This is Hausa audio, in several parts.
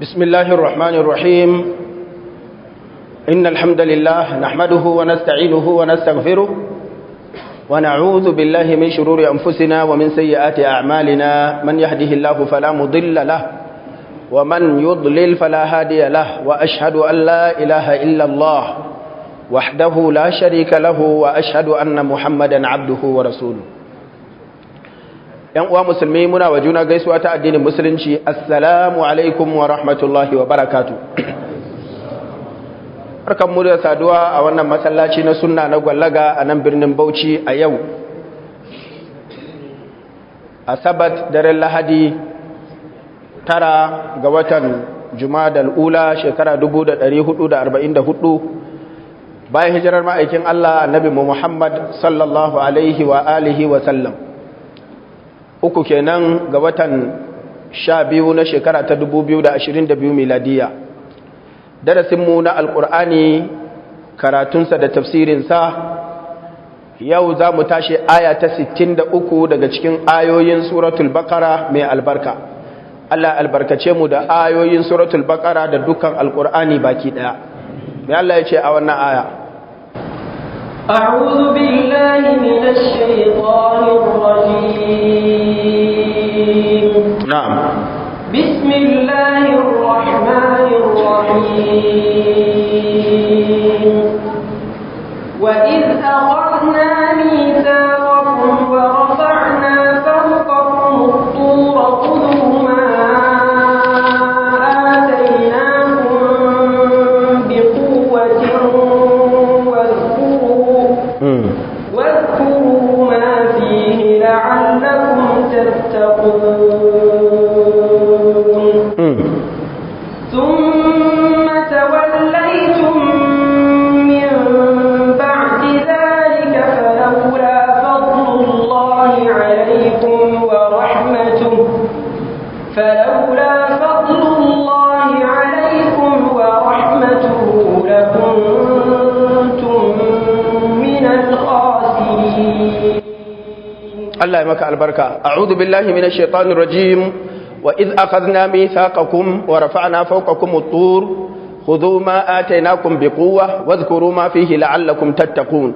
بسم الله الرحمن الرحيم. إن الحمد لله نحمده ونستعينه ونستغفره ونعوذ بالله من شرور أنفسنا ومن سيئات أعمالنا. من يهده الله فلا مضل له ومن يضلل فلا هادي له، وأشهد أن لا إله إلا الله وحده لا شريك له، وأشهد أن محمدا عبده ورسوله. ‘Yan uwa musulmi, muna wa juna gaisuwa ta addinin Musulunci: assalamu alaikum wa rahmatullahi wa barakatu. Barkan mu da saduwa a wannan masallaci na Sunna na Gwallaga a nan birnin Bauchi a yau Asabat, daren Lahadi, 9 ga watan Jumadal Ula, shekara 1444 bayan hijirar ma'aikin Allah Annabi Muhammad sallallahu alaihi wa alihi wa sallam, 3 kenan ga watan 12 na shekara ta 2022 miladiya. Darasinmu na Alkur'ani, karatunsa da tafsirinsa, yau za mu tashi aya ta 63 daga cikin ayoyin Suratul Bakara mai albarka. Allah albarkace mu da ayoyin Suratul Bakara da dukkan Alkur'ani baki daya. Mai Allah ya ce a wannan aya? أعوذ بالله من الشيطان الرجيم. Na'am. بسم الله الرحمن الرحيم. وإذ أخذنا ميثاقكم ورفعنا فوقكم الطور، خذوا ما آتيناكم بقوة واذكروا ما فيه لعلكم تتقون. ثم توليتم من بعد ذلك، فلولا فضل الله عليكم ورحمته لكنتم من الخاسرين. Allah ya maka albarka. A'udhu billahi minash shaitanir rajim. Wa idh akhadna mithaqakum wa rafa'na fawqakum at-tur, khudhu ma atainakum biquwwa, wadhkuru ma fihi la'allakum tattaqun.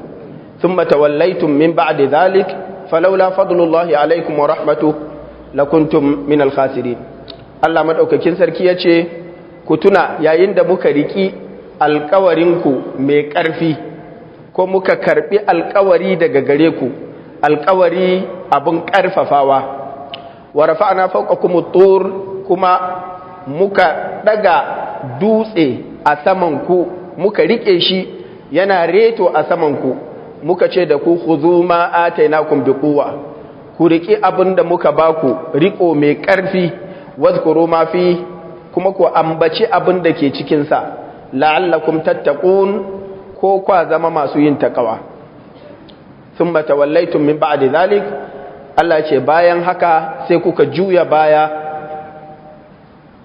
Thumma tawallaytum min ba'di dhalik, falawla fadlullahi alaykum wa rahmatuhu lakuntum minal khasirin. Allah madaukakin sarki yace, ku tuna yayin da muka riki alkawarinku mai karfi, ko muka karbi alkawari daga gare ku, alkawari abin karfafawa, wa rafa'na fawqakum at-tur, kuma muka daga dutse a saman ku, muka rike shi yana reto a saman ku, muka ce da ku: khudhu ma atainakum biquwwa, ku riki abin da muka baku riko mai karfi, wadhkuru ma fi, kuma ku ambaci abin da ke cikin sa, la'allakum tattaqun, ko kwa zama masu yin takawa. Thumma tawallaytum min ba'di dhalik, Allah ce bayan haka sai kuka juya baya.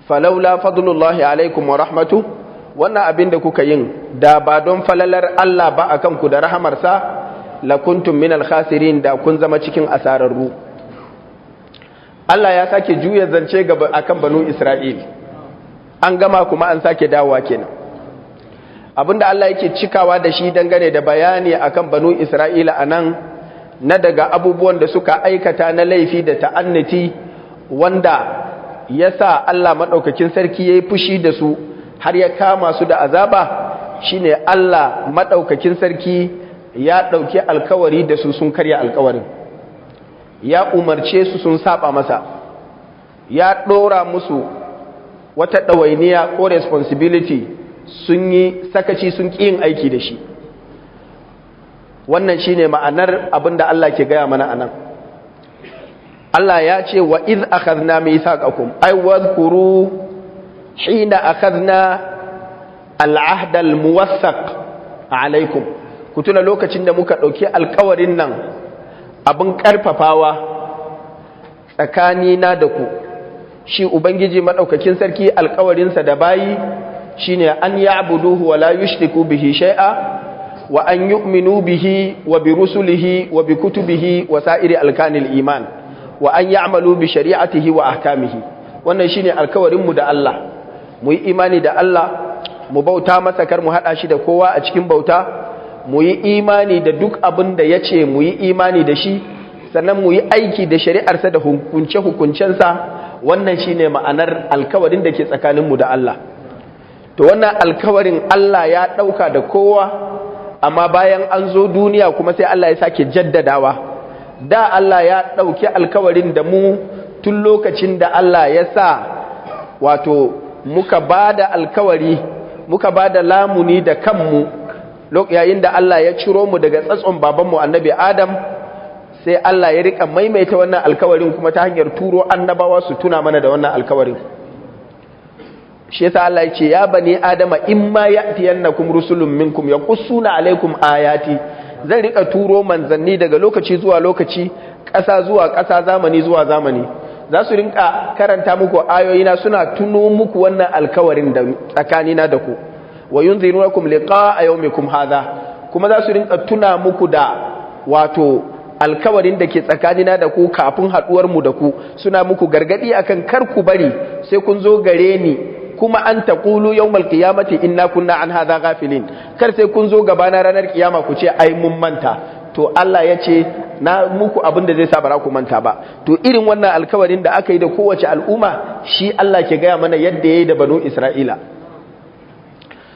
Falaula fadlullahi alaikum wa rahmatu, wannan abin da kuka yin, da ba don falalar Allah ba akan ku da rahamarsa, lakuntum min alkhasirin, da kun zama cikin asararru. Allah ya sake juya zance gaba akan Banu Isra'il. An gama kuma an sake dawowa kenan. Abinda Allah yake cikawa da shi dangane da bayani akan Banu Isra'ila anan na daga abubuwan da suka aikata na laifi da ta'annati, wanda ya sa Allah maɗaukakin sarki ya yi fushi da su har ya kama su da azaba, shine Allah maɗaukakin sarki ya ɗauki alkawari da su, sun karya alkawarin. Ya umarce su, sun saba masa. Ya ɗora musu wata ɗawainiya ko responsibility, sun yi sakaci, sun ƙi yin aiki da shi. Wannan shine ma'anar abin da Allah ke gaya mana anan. Allah ya ce: wa iz akhadna mithaqakum, ay wadhkuru hina akhadna al-ahd al-muwaththaq alaikum. Ku tuna lokacin da muka dauki alkawarin nan abin karfafawa tsakanina da ku. Shi Ubangiji madaukakin sarki, alkawarinsa da bayi shine an ya'buduhu wa la yushriku bihi shay'a, wa an yu'minu bihi wa bi rusulihi wa bi kutubihi wa sa'iri alkanil iman, wa an ya'malu bi shari'atihi wa ahkamihi. Wannan shine alkawarin mu da Allah. Mu yi imani da Allah, mu bauta masa, kar mu haɗa shi da kowa a cikin bauta, mu yi imani da duk abin da ya ce mu yi imani da shi, sannan mu yi aiki da shari'arsa da hukunce-hukuncensa. Wannan shine ma'anar alkawarin da ke tsakaninmu da Allah. To, wannan alkawarin Allah ya ɗauka da kowa, amma bayan an zo duniya kuma sai Allah ya sake jaddadawa. Da Allah ya ɗauki alkawarin da mu tun lokacin da Allah ya sa wato muka ba da alkawari, muka ba da lamuni da kanmu, yayin da Allah ya ciro mu daga tsatson babanmu Annabi Adam. Sai Allah ya rika maimaita wannan alkawarin kuma ta hanyar turo annabawa su tuna mana da wannan alkawarin. Shi yasa Allah ya ce: "Ya bani Adama, imma ya'tiyannakum rusulun minkum yaqussuna alaikum ayati." Zan rika turo manzanni daga lokaci zuwa lokaci, ƙasa zuwa ƙasa, zamani zuwa zamani. Za su rinka karanta muku ayoyina, suna tuno muku wannan alkawarin da tsakanina da ku. "Wa yunzirunakum liqa'a yawmikum hadha", kuma za su rinka tuna muku da wato alkawarin da ke tsakanina da ku kafin haduwar mu da ku, suna muku gargadi akan kar ku bari sai kun zo gare ni kuma "an taqulu yawmal qiyamati inna kunna an hadha ghafilin", kar sai kun zo gabana ranar kiyama ku ce ai mun manta. To, Allah ya ce na muku abin da zai sa ba ku manta ba. To, irin wannan alkawarin da aka yi da kowace al'umma, shi Allah ke gaya mana yadda ya yi da Banu Isra'ila.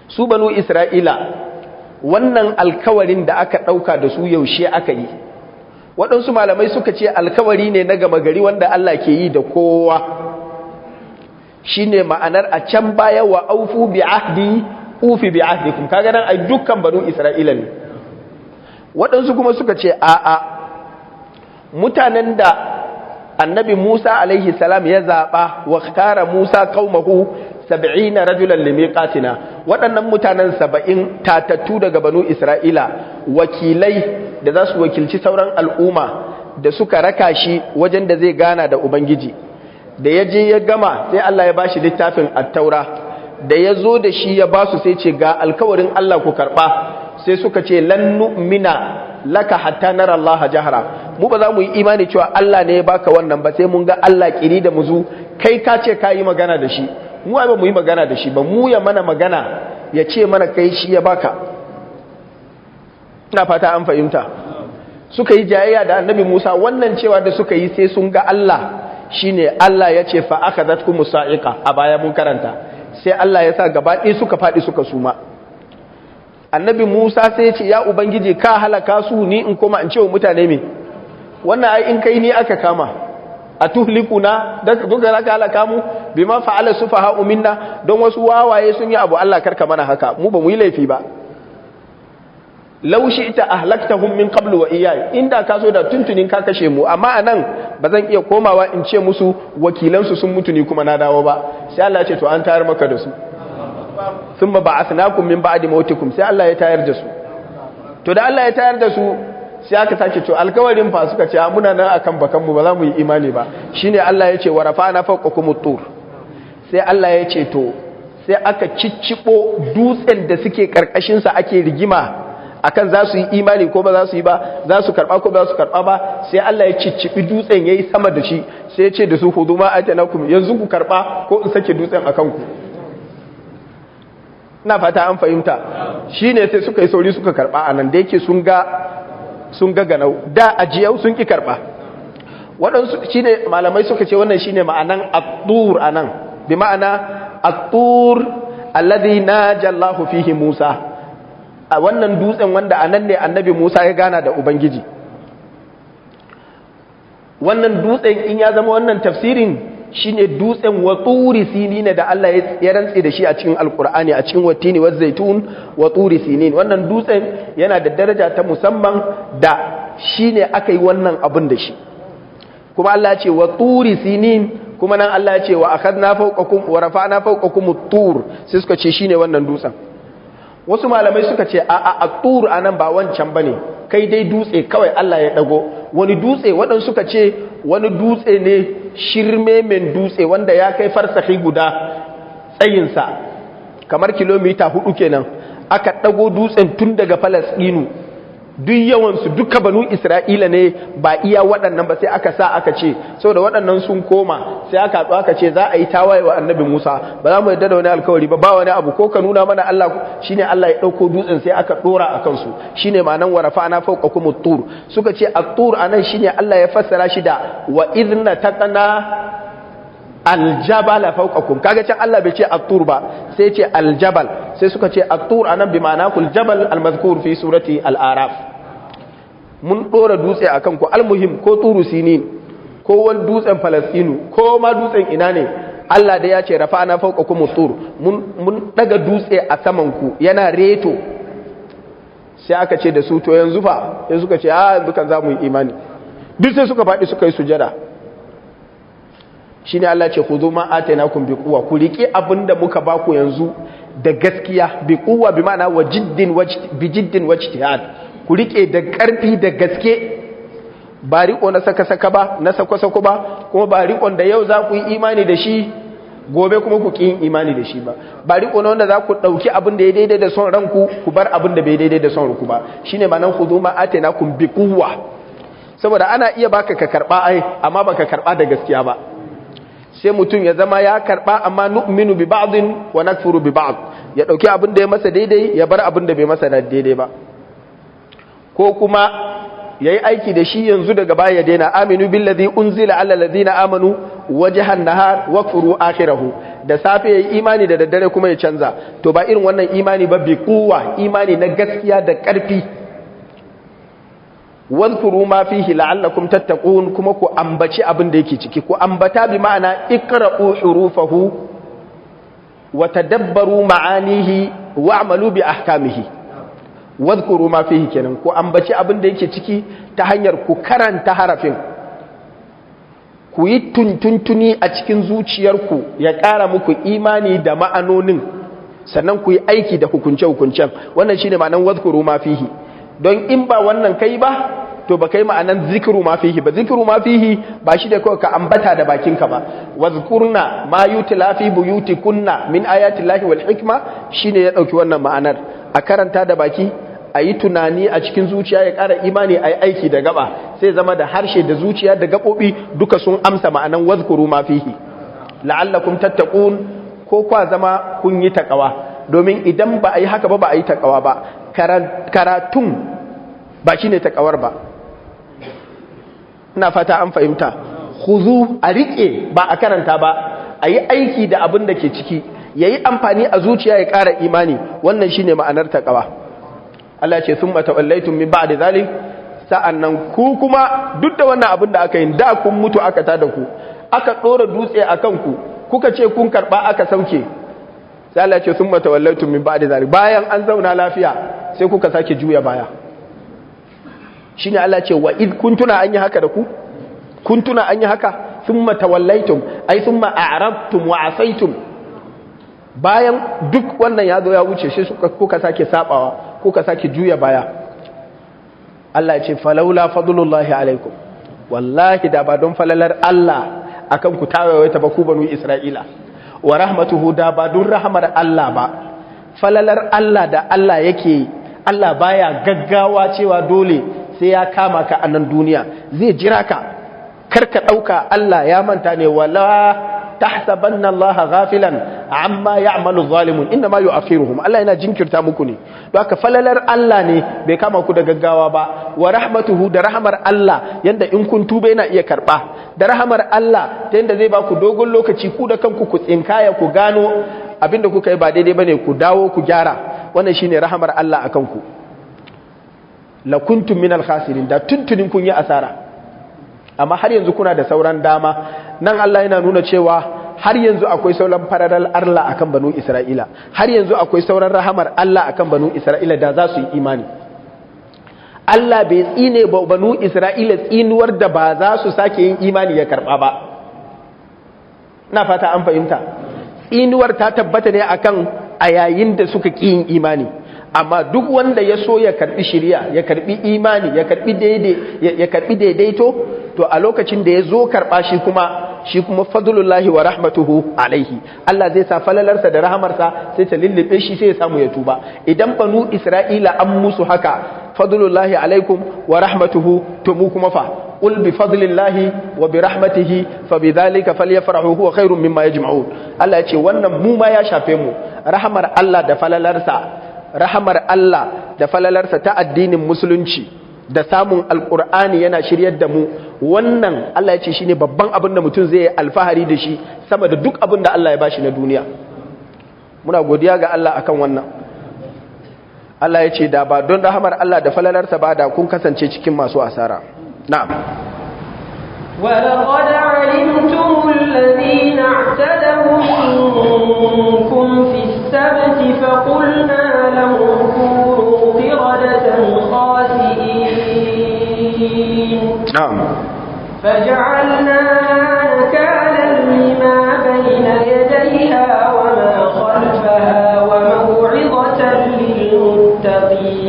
Su Banu Isra'ila, wannan alkawarin da aka ɗauka da su, yaushe aka yi? Waɗansu malamai suka ce alkawari ne na gama gari wanda Allah ke yi da kowa, shine ma'anar a can baya "wa aufu bi ahdi ufi bi ahdikum". Kaga nan ai dukkan Banu Isra'ila ne. Waɗansu kuma suka ce a'a, mutanen da Annabi Musa alaihi salam ya zaɓa, "wa ikhtara Musa qaumahu 70 rajulan limiqatina", waɗannan mutanen 70 tatattu daga Banu Isra'ila, wakilai da za su wakilci sauran al'umma, da suka raka shi wajen da zai gana da Ubangiji, da ya je ya gama, sai Allah ya bashi littafin Attaura. Da ya zo da shi ya ba su, sai ce ga alkawarin Allah, ku karɓa. Sai suka ce "lan nu'mina laka hatta nara Allah jahra", mu ba za mu yi imani cewa Allah ne ya baka wannan ba sai mun ga Allah kiri da muzu. Kai ka ce ka yi magana da shi, mu ai ba mu yi magana da shi ba. Mu ya mana magana, ya ce mana kai shi ya baka. Ina fata an fahimta. Suka yi jayayya da Annabi Musa. Wannan cewa da suka yi sai sun ga Allah, shine Allah ya ce "fa akhadhatkum sa'iqa". A baya mun karanta, sai Allah ya sa gaba ɗaya suka faɗi suka suma. Annabi Musa sai ya ce: "Ya Ubangiji, ka halaka su, ni in koma in ce wa mutane me? Wannan ai in kai ni aka kama. Atuhlikuna", duka zaka halaka mu, "bima fa'ala sufaha minna", don wasu wawaye sun yi abu. Allah, karka mana haka, mu ba mu yi laifi ba. "Law shi'ta ahlaktahum min qablu wa iyyai", inda ka so da tuntunin ka kashe mu, amma anan ba zan iya komawa in ce musu wakilansu sun mutu, ni kuma na dawo ba. Sai Allah ya ce: "To, an tayar maka da su." "Thumma ba'athnakum min ba'di mautikum", sai Allah ya tayar da su. To, da Allah ya tayar da su, sai aka sake to alkawarin fa? Suka ce muna nan akan bakan mu, ba za mu yi imani ba. Shine Allah ya ce "wa rafa'na fawqakum tur". Sai Allah ya ce to, sai aka ciccibo dutsen da suke karkashin sa ake rigima akan za su yi imani ko ba za su yi ba, za su karba ko ba za su karba ba. Sai Allah ya ciccibi dutsen, yayi sama da shi, sai ya ce da su "khudu ma atainakum", yanzu ku karba ko in sake dutsen akan ku. Ina fata an fahimta. Shine sai suka yi sauri suka karba anan, da yake sun ga ganau da ajiyau sun ki karba. Waɗansu shine malamai suka ce wannan shine ma'anan at-tur anan, bi ma'ana at-tur alladhi naja Allahu fihi Musa, a wannan dutsen wanda anan ne Annabi Musa ya gana da Ubangiji. Wannan dutsen, in ya zama wannan tafsirin, shine dutsen wa turi Sinin da Allah ya rantse da shi a cikin Alkur'ani, a cikin "wattini wa zaitun wa turi sinin". Wannan dutsen yana da daraja ta musamman da shine aka yi wannan abin da shi. Kuma Allah ya ce "wa turi sinin", kuma nan Allah ya ce "wa akhadna fawqakum wa rafa'na fawqakum at-tur", sai suka ce shine wannan dutsen. Wasu malamai suka ce a a, tur anan ba wancan bane, kai dai dutse kawai Allah ya dago. Wani dutse? Waɗansu suka ce wani dutse ne, shirmemen dutse wanda ya kai farsahi guda tsayinsa, kamar kilomita 4 kenan. Aka dago dutsen tun daga Falasɗinu. Duk yawansu duka Banu Isra'ila ne, ba iya waɗannan ba. Sai aka sa aka ce, saboda waɗannan sun koma, sai aka haɗu aka ce za a yi tawaye wa Annabi Musa. Ba za mu yarda da wani alkawari ba, ba wani abu, ko ka nuna mana Allah. Shine Allah ya ɗauko dutsen, sai aka ɗora a kansu. Shine ma'anan wa rafa'na fawqakum at-tur. Suka ce at-tur anan shine Allah ya fassara shi da wa idna taqana aljabala fawqakum. Kaga can Allah bai ce at-tur ba, sai ce aljabal. Sai suka ce at-tur anan bi ma'ana kul jabal al-mazkur fi surati al-Araf. Mun dora dutse akan ku. Almuhim, ko Turu Sinin, ko wani dutsen Falastinu, ko ma dutsen ina ne, Allah da ya ce rafa'ana fawqakum at-tur, mun daga dutse a saman ku yana reto. Sai aka ce da su, to yanzu fa? Sai suka ce, a yanzu kan za mu yi imani. Duk sai suka faɗi suka yi sujada. Shine Allah ce khudhu ma atainakum bi quwwa, ku riki abinda muka baku yanzu da gaskiya. Bi quwwa, bi ma'ana wa jiddin, bi jiddin wajtihad. Ku rike da karfi da gaske, ba riko na saka saka ba, na sako sako ba, kuma ba rikon da yau za ku yi imani da shi, gobe kuma ku yin imani da shi ba, ba riko na wanda za ku dauki abin da ya daidai da son ranku, ku bar abin da bai daidai da son ranku ba. Shine ma'anan khudhu ma atainakum bi quwwa. Saboda ana iya baka ka karba ai, amma baka karba da gaskiya ba. Sai mutum ya zama ya karba, amma nu'minu bi ba'din wa nakfuru bi ba'd. Ya dauki abin da ya masa daidai, ya bar abin da bai masa daidai ba, ko kuma yayi aiki da shi yanzu, daga baya ya daina. Aminu billazi unzila ala allazina amanu wajhan nahar wakfuru akhirahu. Da safe yayi imani, da daddare kuma ya canza. To ba irin wannan imani ba, bi quwwa, imani na gaskiya da karfi. Wadhkuru ma fihi la'allakum tattaqun. Kuma ku ambaci abin da yake ciki. Ku ambata, bi ma'ana iqra'u hurufahu wa tadabbaru ma'anihi wa'malu bi ahkamihi. Wadhkuru ma fihi kenan, ku ambaci abin da yake ciki ta hanyar ku karanta harafin, ku yi tuntuntuni a cikin zuciyarku, ya ƙara muku imani da ma'anonin, sannan ku yi aiki da hukunce-hukuncen. Wannan shine ma'anan wadhkuru ma fihi. Don in ba wannan kai ba, to ba kai ma'anan zikiru ma fihi ba. Zikiru ma fihi ba shi da kawai ka ambata da bakinka ba. Wazkurna ma yutla fi buyutikunna min ayati llahi wal hikma, shine ya dauki wannan ma'anar: a karanta da baki, a yi tunani a cikin zuciya, ya ƙara imani, a yi aiki da gaba, sai zama da harshe da zuciya da gaɓoɓi duka sun amsa ma'anan wazkuru ma fihi la'allakum tattaqun, ko kwa zama kun yi takawa. Domin idan ba a yi haka ba, ba a yi takawa ba. Karatun ba shi ne takawar ba. Ina fata an fahimta. Khuzu, a riƙe, ba a karanta ba, a yi aiki da abin da ke ciki, ya yi amfani a zuciya, ya ƙara imani. Wannan shine ma'anar takawa. Allah ce summa tawallaytum min ba'di zalik. Sa'annan ku kuma, duk da wannan abin da aka yi, da kun mutu aka tada ku, aka ɗora dutse a kanku, kuka ce kun karɓa, aka sauke. Sai Allah ce summa tawallaytum min ba'di zalik, bayan an zauna lafiya sai kuka sake juya baya. Shine Allah ce wa id, kun tuna an yi haka da ku? Kun tuna an yi haka? Thumma tawallaytum, ay thumma a'rabtum wa asaytum. Bayan duk wannan ya zo ya wuce, sai kuka sake sabawa, kuka sake juya baya. Allah ya ce falaula fadlullahi alaikum, wallahi da ba don falalar Allah akan ku tawaye ba, ku Banu Isra'ila, wa rahmatuhu, da ba don rahamar Allah ba, falalar Allah da Allah yake. Allah baya gaggawa cewa dole sai ya kama ka a nan duniya, zai jira ka. Karka ɗauka Allah ya manta ne. Wala tahsabanna Allah ghafilan amma ya'malu zalimun, inna ma yu'akhiruhum. Allah yana jinkirta muku ne. Don haka falalar Allah ne bai kama ku da gaggawa ba. Wa rahmatuhu, da rahamar Allah, yanda in kun tuba yana iya karba, da rahamar Allah ta yanda zai ba ku dogon lokaci, ku da kanku ku tsinkaya, ku gano abinda kuka yi ba daidai bane, ku dawo ku gyara. Wannan shine rahamar Allah akan ku. La kuntum minal khasirin, da tuntunin kun yi asara. Amma har yanzu kuna da sauran dama. Nan Allah yana nuna cewa har yanzu akwai sauran falalar Allah akan Banu Isra'ila, har yanzu akwai sauran rahamar Allah akan Banu Isra'ila da za su yi imani. Allah bai tsine ba Banu Isra'ila tsinuwar da ba za su sake yin imani ya karba ba. Ina fata an fahimta. Tsinuwar ta tabbata ne akan a yayin da suka ƙi yin imani. Amma duk wanda ya so ya karbi shiriya, ya karbi imani, ya karbi daidai, ya karbi daidaito, to a lokacin da ya zo karba, shi kuma fadlullahi wa rahmatuhu alaihi, Allah zai sa falalarsa da rahamarsa sai ta lullube shi, sai ya samu ya tuba. Idan Banu Isra'ila an musu haka, fadlullahi alaikum wa rahmatuhu, to mu kuma fa qul bi fadlillahi wa bi rahmatihi fa bidhalika falyafrahu huwa khairun mimma yajma'un. Allah ya ce wannan mu ma ya shafe mu, rahamar Allah da falalarsa, rahamar Allah da falalarsa ta addinin musulunci da samun alkur'ani yana shiryar da mu, wannan Allah ya ce shine babban abin da mutum zai yi alfahari da shi sama da duk abin da Allah ya bashi na duniya. Muna godiya ga Allah akan wannan. Allah ya ce da ba don rahamar Allah da falalarsa ba da kun kasance cikin masu asara. Na'am. ولقد علمتم الذين اعتدوا منكم في السبت فقلنا لهم كونوا قردة خاسئين. Na'am. فجعلناها نكالا لما بين يديها وما خلفها وموعظة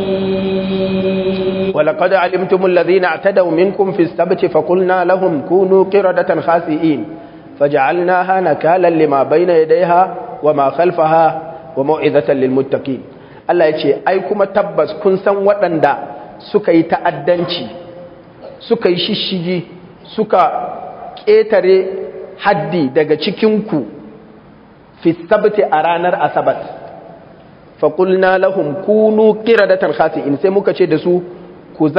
للمتقين. ولقد علمتم الذين اعتدوا منكم في السبت فقلنا لهم كونوا قردة خاسئين فجعلناها نكالا لما بين يديها وما خلفها وموعظة للمتقين. Allah ya ce ai kuma tabbas kun san waɗanda suka yi ta'addanci, suka yi shishigi, suka ƙetare haddi daga cikinku fi sabti a ranar asabat, faƙulna lahum kunu qiradatan khasi'in, sai muka ce da su ku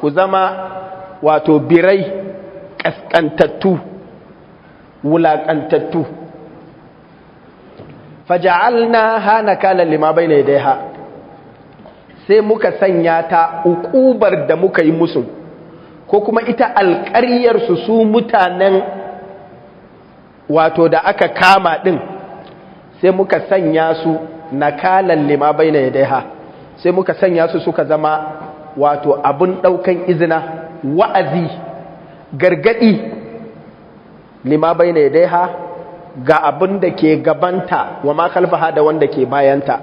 zama wato birai kaskantattu, wulakantattu. Faja'alna hana kalan lima bayna yadayha, sai muka sanya ta uƙubar da muka yi musu, ko kuma ita alƙaryar su su mutanen wato da aka kama din, sai muka sanya su nakalan lima bayna yadayha, sai muka sanya su suka zama wato abun daukan izina, wa'azi, gargadi, lima bayna yadayha, ga abun da ke gabanta, wa ma khalfaha, da wanda ke bayanta.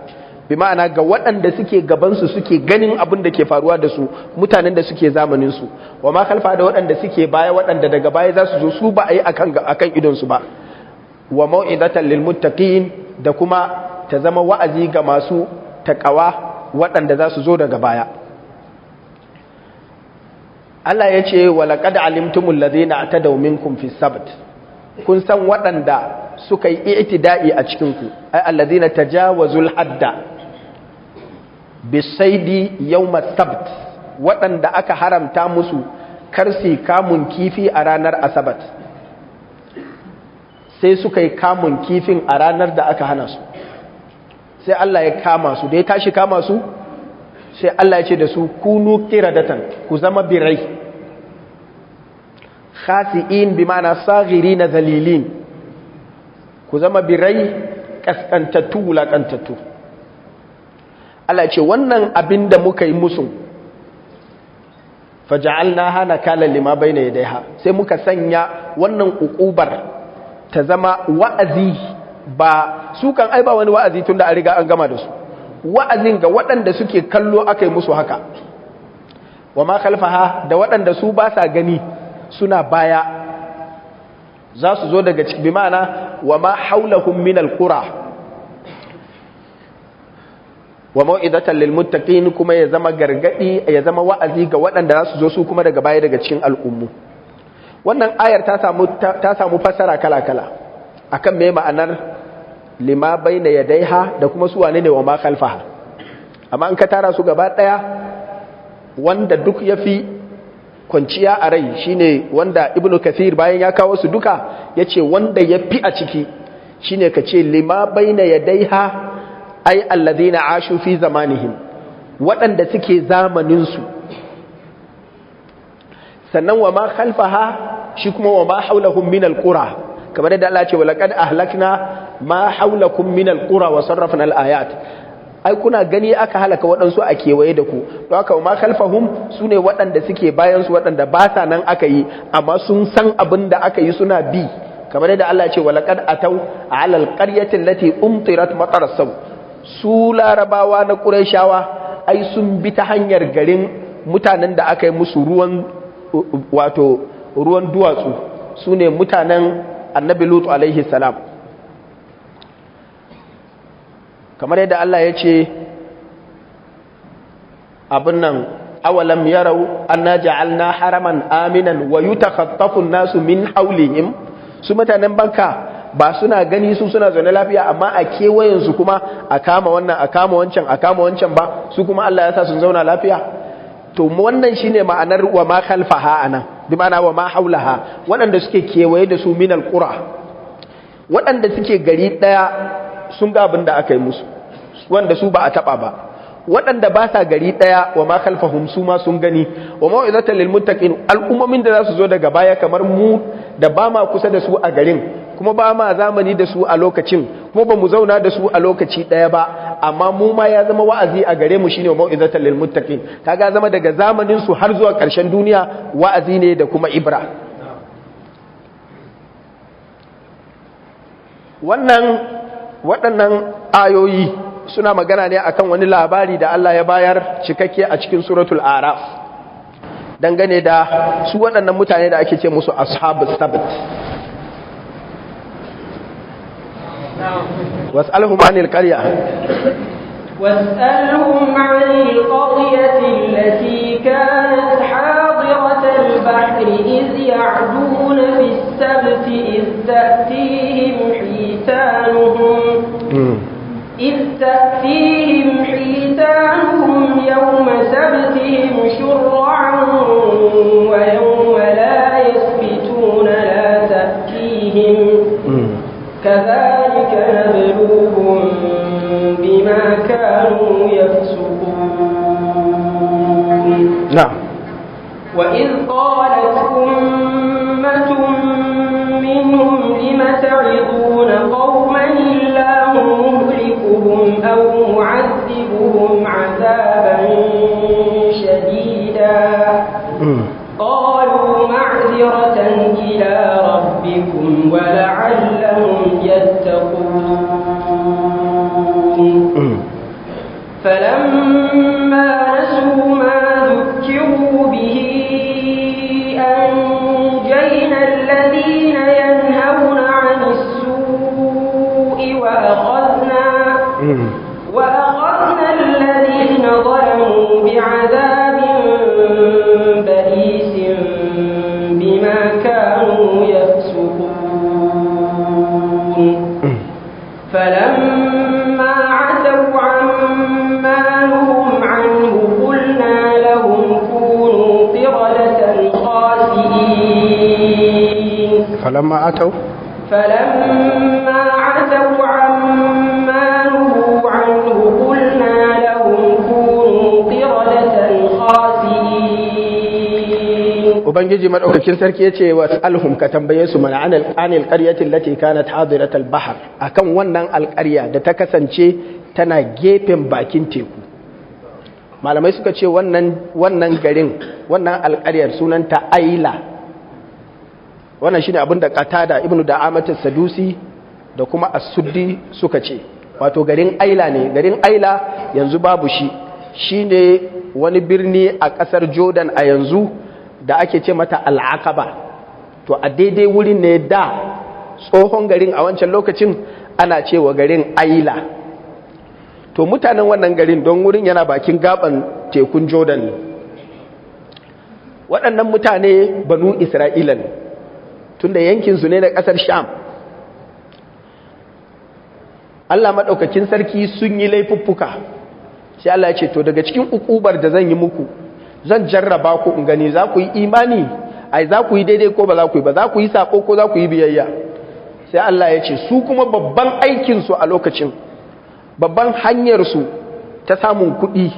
Bi ma'ana ga waɗanda suke gabansu suke ganin abin da ke faruwa da su, mutanen da suke zamaninsu, wa ma khalfa, da waɗanda suke baya, waɗanda daga baya za su zo, su ba a yi akan idonsu ba. Wa mau'izatan lil muttaqin, da kuma ta zama wa'azi ga masu takawa waɗanda za su zo daga baya. Allah ya ce wa laqad alimtumul ladina atadaw minkum fi sabt, kun san waɗanda suka yi i'tida'i a cikin ku, ay alladhina tajawazul hadda bisaidi yawma sabt, waɗanda aka haramta musu kar su kamun kifi a ranar asabat, sai suka yi kamun kifin a ranar da aka hana su. Sai Allah ya kama su, da ya tashi kama su sai Allah ya ce da su kunu qiradatan, ku zama birai, khasi'in bi ma'ana saghirina zalilin, ku zama birai kaskantattu, wulakantattu. Allah ce wannan abin da muka yi musu, faja'alnaha nakalan lima bayna yadayha, sai muka sanya wannan ukubar ta zama wa'azi, ba su kan ai ba wani wa'azi tunda an riga an gama da su, wa'azin ga waɗanda suke kallo aka yi musu haka, wa ma khalfaha, da waɗanda su ba sa gani suna baya za su zo daga ciki, bi ma'ana wa ma haulahum min alqura, wa mau'izatan lil muttaqin, kuma ya zama gargadi, ya zama wa'azi ga waɗanda za su zo su kuma daga baya daga cikin al'ummu. Wannan ayar ta samu fassara kala kala akan me ma'anar lima baina yadaiha da kuma su wane ne wa ma khalfaha. Amma in ka tara su gaba daya, wanda duk yafi kwanciya a rai shine wanda Ibn Kathir bayan ya kawo su duka yace wanda yafi a ciki shine kace lima baina yadaiha ay alladhina ashu fi zamanihim, waɗanda suke zamanin su. Sannan wa ma khalfaha, shi kuma wa ma haulahum min alqura, kamar yadda Allah ya ce walaqad ahlakna ma haulakum min alqura wa sarrafna alayat, ai kuna gani aka halaka waɗansu a kewaye da ku. Don haka ma khalfahum sune waɗanda suke bayan su, waɗanda ba sa nan aka yi amma sun san abin da aka yi suna bi, kamar yadda Allah ya ce walaqad ataw ala alqaryati allati umtirat matar saw, su larabawa na qurayshawa ai sun bi ta hanyar garin mutanen da aka yi musu ruwan, wato ruwan duwatsu, sune mutanen Annabi Lut alaihi salam. Kamar yadda Allah ya ce Abin nan, awalam yarau anna ja'alna haraman aminan wa yutakhaffafu an-nasu min hawlihim. Su mutanen Makka ba suna gani su suna zaune lafiya, amma a kewayen su kuma a kama wannan, a kama wancan, a kama wancan ba, su kuma Allah ya sa sun zauna lafiya. To wannan shine ma'anar wa ma khalfaha anan, bi ma'ana wa ma haulaha, waɗanda suke kewaye da su min alqura, waɗanda suke gari ɗaya sun ga abin da aka yi musu, wanda su ba a taba ba. Waɗanda ba sa gari ɗaya, wa ma khalfahum, su ma sun gani. Wa mau'izatan lil muttaqin, al'ummomin da za su zo daga baya kamar mu da ba ma kusa da su a garin, kuma ba ma zamani da su a lokacin, kuma ba mu zauna da su a lokaci ɗaya ba, amma mu ma ya zama wa'azi a gare mu, shine mau'izatan lil muttaqin. Kaga zama daga zamanin su har zuwa ƙarshen duniya wa'azi ne da kuma ibra. Wannan waɗannan ayoyi suna magana ne akan wani labari da Allah ya bayar cikakke a cikin suratul Araf, dangane da su waɗannan mutane da ake ce musu ashabus sabt. Was'alhum 'anil qarya. واسألهم عن القرية التي كانت حاضرة البحر إذ يعدون في السبت إذ تأتيهم حيتانهم يوم سبتهم شرعا ويوم لا يسبتون لا تأتيهم، كذلك نبلوهم بما كانوا يفسقون. نعم. وإذ قالت أمة منهم لم تعظون قوما الله مهلكهم أو معذبهم عذابا شديدا، قالوا معذرة إلى ربكم ولعلهم يتقون. فلما نسوا ما ذكروا به أنجينا الذين ينهون عن السوء وأخذنا الذين ظلموا بعذاب بئيس بما كانوا يفسقون. فلما عتوا عما نهوا عنه قلنا لهم كونوا قردة خاسئين. فلما عتوا عما نهوا عنه قلنا لهم كونوا قردة خاسئين. Ubangiji madaukakin sarki yace was'alhum, ka tambaye su mana, anil qaryati allati kanat hadirat al-bahr, akan wannan alƙarya da ta kasance tana gefen bakin teku. Malamai suka ce wannan garin, wannan alƙaryar sunanta Aila. Wannan shine abin da Qatada ibnu Da'amat as-Sadusi da kuma As-Suddi suka ce, wato garin Aila ne. Garin Aila yanzu babu shi, shine wani birni a ƙasar Jordan a yanzu da ake ce mata Al-Aqaba. To a daidai wurin ne da tsohon garin a wancan lokacin ana cewa garin Aila. To mutanen wannan garin, don wurin yana bakin gaban tekun Jordan ne, waɗannan mutane Banu Isra'ila ne, tunda yankinsu ne na ƙasar Sham. Allah maɗaukakin sarki sun yi laifuffuka, sai Allah ya ce to daga cikin ukubar da zan yi muku, zan jarraba ku in gani za ku yi imani, ai za ku yi daidai ko ba za ku yi ba, za ku yi sako ko za ku yi biyayya. Sai Allah ya ce su kuma babban aikinsu a lokacin, babban hanyarsu ta samun kuɗi,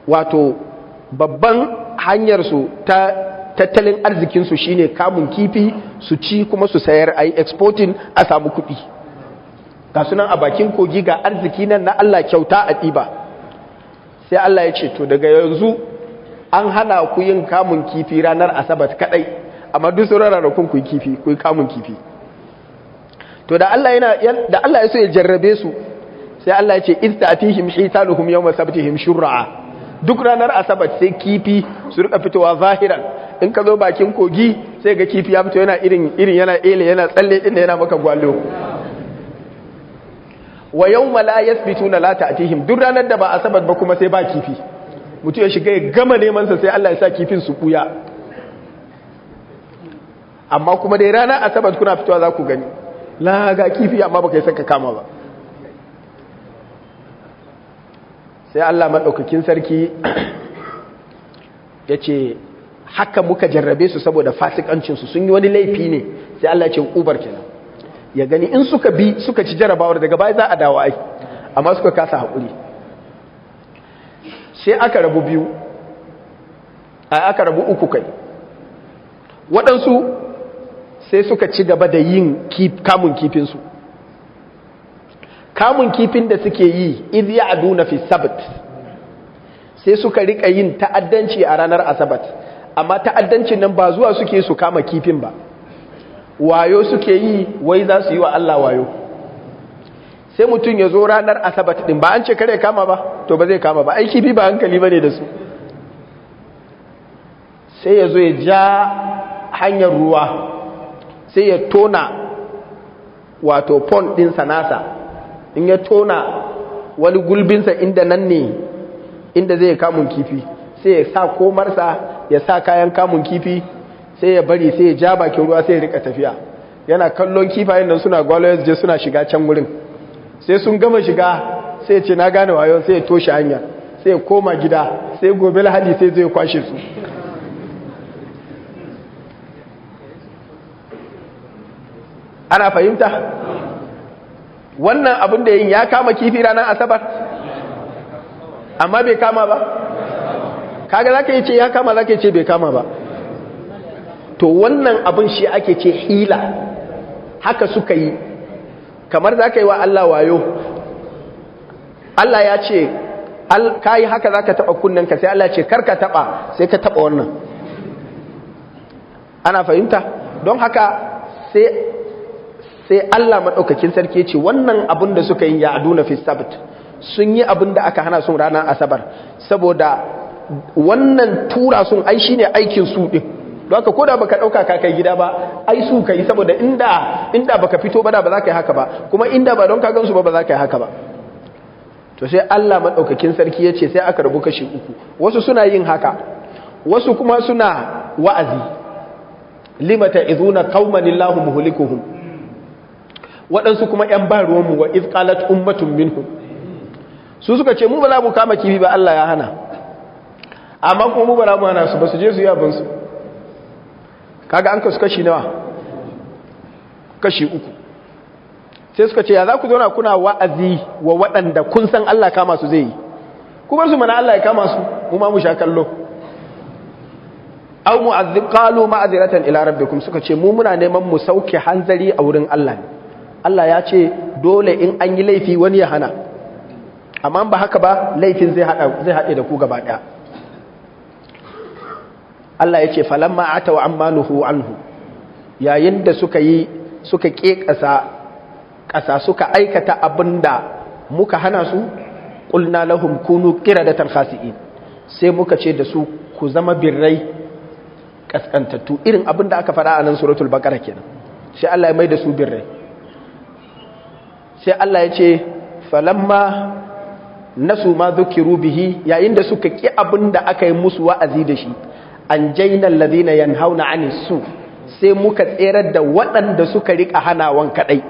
wato babban hanyarsu ta tattalin arzikinsu shine kamun kifi, su ci kuma su sayar, ai exporting a samu kuɗi. Ga sunan a bakin kogi, ga arziki nan na Allah kyauta a ɗiba. Sai Allah ya ce to daga yanzu an hana ku yin kamun kifi ranar Asabar kadai, amma duk sauran ranakun ku yi kifi, ku yi kamun kifi. To da Allah yana da Allah ya so ya jarrabe su, sai Allah ya ce istatihim hitaluhum yawma sabtihim shur'a. Duk ranar Asabar sai kifi su rika fitowa zahiran. In ka zo bakin kogi sai ga kifi ya fito yana irin irin yana ele yana tsalle din yana maka gwalo. Wa yawma la yasbituna la ta'tihim, duk ranar da ba Asabar ba kuma sai ba kifi. Mutum ya shiga ya gama neman sa, sai Allah ya sa kifin su kuya. Amma kuma dai rana Asabar kuna fitowa za ku gani, la ga kifi, amma baka yi saka kama ba. Sai Allah maɗaukakin sarki ya ce haka muka jarrabe su saboda fasikancinsu, sun yi wani laifi ne. Sai Allah ya ce ubar kenan, ya gani in suka bi suka ci jarabawar, daga baya za a dawo ai. Amma suka kasa haƙuri, sai aka rabu biyu, a aka rabu uku kai. Waɗansu sai suka ci gaba da yin kamun kifinsu, kamun kifin da suke yi, iz ya'duna fi sabt, sai suka rika yin ta'addanci a ranar Asabat. Amma ta'addancin nan ba zuwa suke su kama kifin ba, wayo suke yi, wai za su yi wa Allah wayo. Sai mutum ya zo ranar Asabat din, ba an ce kare kama ba, to ba zai kama ba, ai kifi ba hankali bane da su. Sai ya zo ya ja hanyar ruwa, sai ya tona wato pond ɗinsa nasa. In ya tona wani gulbinsa inda nan ne inda zai kamun kifi, sai ya sa komarsa, ya sa kayan kamun kifi, sai ya bari, sai ya ja bakin ruwa, sai ya rika tafiya yana kallon kifayen nan suna gwalo, je suna shiga can wurin. Sai sun gama shiga, sai ya ce na gane wayo, sai ya toshe hanya, sai ya koma gida. Sai gobe Lahadi sai zai kwashe su. Ana fahimta? Wannan abin da yin ya kama kifi ranar Asabar, amma bai kama ba. Kaga zaka yi ce ya kama, zaka yi ce bai kama ba. To wannan abin shi ake ce hila. Haka suka yi, kamar zaka yi wa Allah wayo. Allah ya ce ka yi haka, zaka taba kunnenka, sai Allah ya ce karka taba, sai ka taba wannan. Ana fahimta? Don haka sai Allah maɗaukakin sarki ce wannan abin da suka yi, ya aduna fi sabt, sun yi abin da aka hana sun ranar Asabar, saboda wannan tura sun ai shine aikin su din. Don haka koda baka dauka ka kai gida ba, ai su kai, saboda inda baka fito ba da ba za ka yi haka ba, kuma inda ba don ka gansu ba, ba za ka yi haka ba. To sai Allah maɗaukakin sarki ya ce sai aka rabu kashi uku. Wasu suna yin haka, wasu kuma suna wa'azi, lima ta'izuna qauman illahu muhlikuhum. Waɗansu kuma ‘yan ba ruwanmu, wa iz qalat ummatun minhum, su suka ce mu ba za mu kama kifi ba, Allah ya hana, amma kuma mu ba za mu hana su ba, su je su yi abinsu. Kaga an kasu kashi nawa? Kashi uku. Sai suka ce ya za ku zauna kuna wa'azi wa waɗanda kun san Allah kama su zai yi? Ku bar su mana, Allah ya kama su, mu ma mu sha kallo. Aw mu'azzib, qalu ma'aziratan ila rabbikum, suka ce mu muna neman mu sauke hanzari a wurin Allah ne. Allah ya ce dole in an yi laifi wani ya hana, amma ba haka ba laifin zai haɗe da ku gaba ɗaya. Allah ya ce falamma ataw amma nuhu anhu, yayin da suka yi suka ƙeƙasa ƙasa, suka aikata abinda muka hana su, qulna lahum kunu qiradatan khasi'in, sai muka ce da su ku zama birrai kaskantattu. Irin abinda aka faɗa a nan suratul Baqara kenan. Sai Allah ya mai da su birrai. Sai Allah ya ce falamma nasu ma dhukiru bihi, yayin da suka ki abinda aka yi musu wa'azi da shi, anjayna alladhina yanhauna 'anis su, sai muka tserar da waɗanda suka rika hanawan kadai,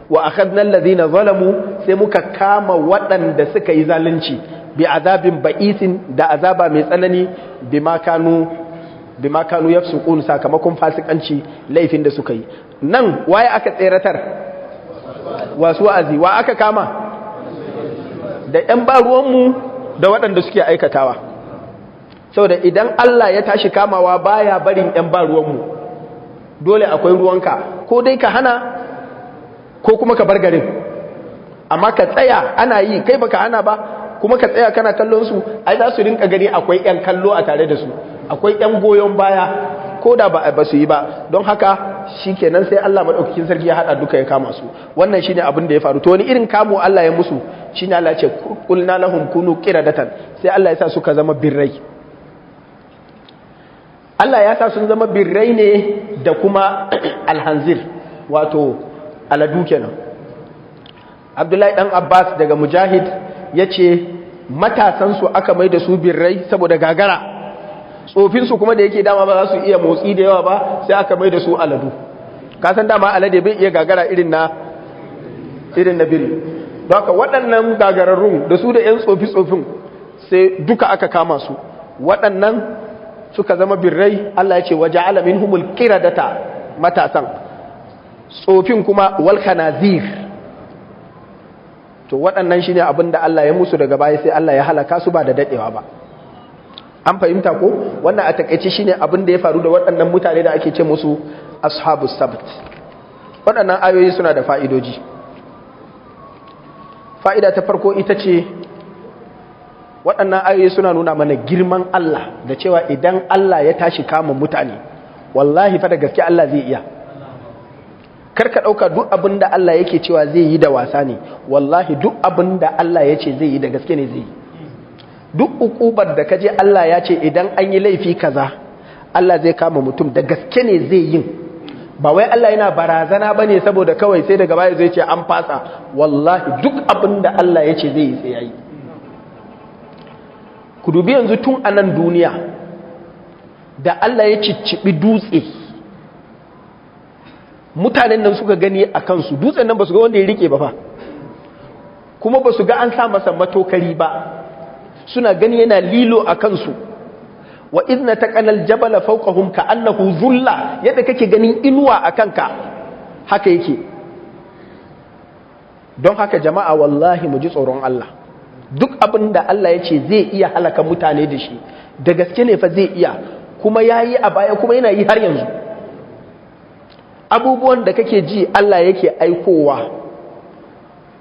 wa akhadna alladhina zalamu, sai muka kama waɗanda suka yi zalunci, bi azabin ba'isin, da azaba mai tsanani, bima kanu yafsukun, sakamakon fasikanci, laifin da suka yi. Nan waye aka tseratar? Wasu wa'azi. Wa aka kama? Da ‘yan ba ruwanmu da waɗanda suke aikatawa. Saboda idan Allah ya tashi kamawa baya barin ‘yan ba ruwanmu, dole akwai ruwanka, ko dai ka hana ko kuma ka bar garin. Amma ka tsaya ana yi kai baka hana ba, kuma ka tsaya kana kallon su, ai za su rinka gani akwai ‘yan kallo a tare da su, akwai ‘yan goyon baya, ko da ba su yi ba. Don haka shikenan sai Allah madaukakin sarki ya hada duka ya kama su. Wannan shine abin da ya faru. To wani irin kamo Allah ya musu? Shine Allah ya ce qulna lahum kunu qiradatan, sai Allah ya sa suka zama birrai. Allah ya sa sun zama birrai ne da kuma alhanzir, wato aladu kenan. Abdullahi dan Abbas daga Mujahid yace Matasansu aka mai da su birrai saboda gagara, tsofinsu kuma da yake dama ba za su iya motsi da yawa ba, sai aka mai da su aladu. Kasan dama alade bai iya gagara irin na biri. Don haka waɗannan gagararrun da su da 'yan tsofi-tsofin sai duka aka kama su, waɗannan suka zama birrai. Allah ya ce waje alamin humul kiradata, matasan, tsofin kuma wal khanazir. To waɗannan shine abin da Allah ya musu daga baya, sai Allah ya halaka su ba da dadewa ba. An fahimta ko? Wannan a takaice shine abin da ya faru da waɗannan mutane da ake ce musu ashabus sabt. Waɗannan ayoyi suna da fa'idoji. Fa'ida ta farko ita ce waɗannan ayoyi suna nuna mana girman Allah, da cewa idan Allah ya tashi kama mutane, wallahi fa da gaske Allah zai iya. Karka ɗauka duk abin da Allah yake cewa zai yi da wasa ne, wallahi duk abin da Allah ya ce zai yi da gaske ne zai yi. Duk ukubar da kaje Allah ya ce idan an yi laifi kaza Allah zai kama mutum, da gaske ne zai yin. Ba wai Allah yana barazana bane saboda kawai sai daga baya zai ce an fasa. Wallahi duk abin da Allah ya ce zai yi sai yayi. Ku dubi yanzu tun a nan duniya da Allah ya ciccibi dutse, mutanen nan suka gani a kansu, dutsen nan ba su ga wanda ya rike ba fa, kuma ba su ga an sa masa matokari ba, suna gani yana lilo a kansu. Wa idna taqanal jabala fawqahum ka'annahu dhulla, yadda kake ganin inuwa a kanka haka yake. Don haka jama'a wallahi mu ji tsoron Allah. Duk abin da Allah ya ce zai iya halaka mutane da shi, da gaske ne fa zai iya, kuma yayi a baya kuma yana yi har yanzu. Abubuwan da kake ji Allah yake aikowa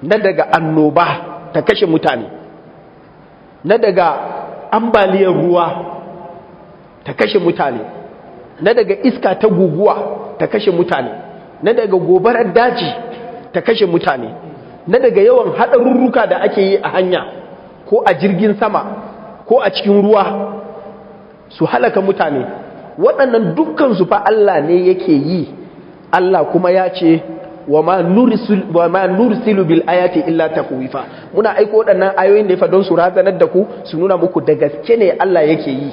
na daga annoba ta kashe mutane, na daga ambaliyar ruwa ta kashe mutane, na daga iska ta guguwa ta kashe mutane, na daga gobarar daji ta kashe mutane, na daga yawan haɗarurruka da ake yi a hanya ko a jirgin sama ko a cikin ruwa su halaka mutane. Waɗannan dukkansu fa Allah ne yake yi. Allah kuma ya ce wa ma nursilu bil ayati illa takhwifa. Muna aiko waɗannan ayoyin ne fa don su razanar da ku, su nuna muku da gaske ne Allah yake yi.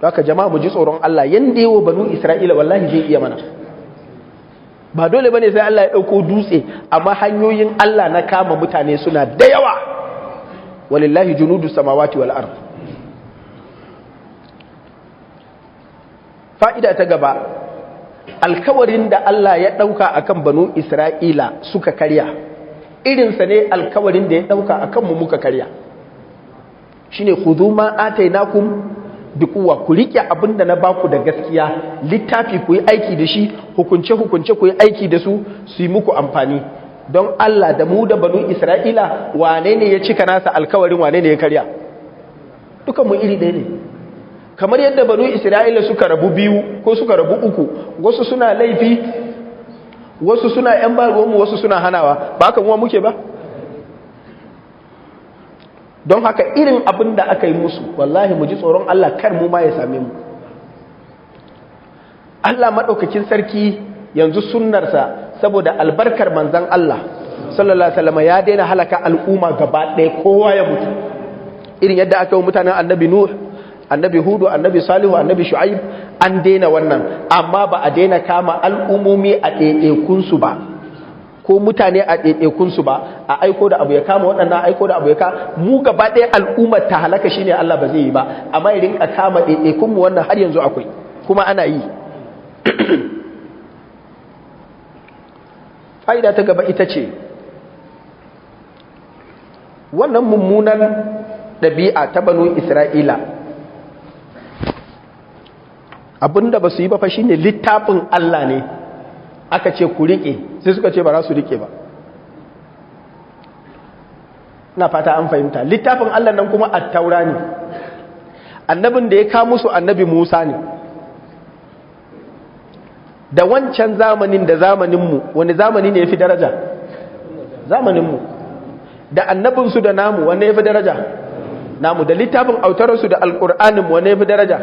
Haka jama'a mu ji tsoron Allah. Yanda yawo banu Isra'ila wallahi zai iya mana. Ba dole bane sai Allah ya dauko dutse, amma hanyoyin Allah na kama mutane suna da yawa. Walillahi junudu samawati wal ard. Fa'ida ta gaba, alkawarin da Allah ya ɗauka a kan banu Isra'ila suka karya, irinsa ne alkawarin da ya ɗauka a kanmu muka karya. Shi ne, ku ma atainakum bi quwwa, ku riƙe abin da na baku da gaskiya, littafi ku yi aiki da shi, hukunce-hukunce ku yi aiki da su, su yi muku amfani. Don Allah da mu da banu Isra'ila, wane ne ya cika nasa alkawarin, wane ne ya karya? Dukanmu iri ɗaya ne. Kamar yadda banu Isra'ila suka rabu biyu ko suka rabu uku, wasu suna laifi, wasu suna ‘yan baruwanmu, wasu suna hanawa, ba haka muwa muke ba? Don haka irin abin da aka yi musu, wallahi mu ji tsoron Allah kar mu ma ya same mu. Allah maɗaukakin sarki yanzu sunnarsa saboda albarkar manzan Allah sallallahu alaihi wasallam ya daina halaka al'umma gaba ɗaya, kowa ya mutu. Irin yadda aka yi mutanen annabi Nuh, annabi Hudu, annabi Salihu, annabi Shu'aib, an daina wannan, amma ba a daina kama al'ummomi a ɗaiɗaikunsu ba, ko mutane a ɗaiɗaikunsu ba, a aiko da abu ya kama waɗannan, aiko da abu ya kama mu gaba ɗaya al'ummar ta halaka, shine Allah ba zai yi ba, amma ya rinka kama ɗaiɗaikunmu wannan har yanzu akwai, kuma ana yi. Fa'ida ta gaba ita ce, wannan mummunan ɗabi'a ta banu Isra'ila, abinda ba su yi ba fa shine littafin Allah ne aka ce ku rike, sai suka ce ba za su rike ba. Ina fata an fahimta. Littafin Allah nan kuma at-taura ne, annabin da ya kawo musu annabi Musa ne. Da wancan zamanin da zamaninmu, wani zamani ne ya fi daraja? Zamaninmu. Da annabinsu da namu, wanne ya fi daraja? Namu. Da littafin autararsu da alƙur'aninmu, wanne ya fi daraja?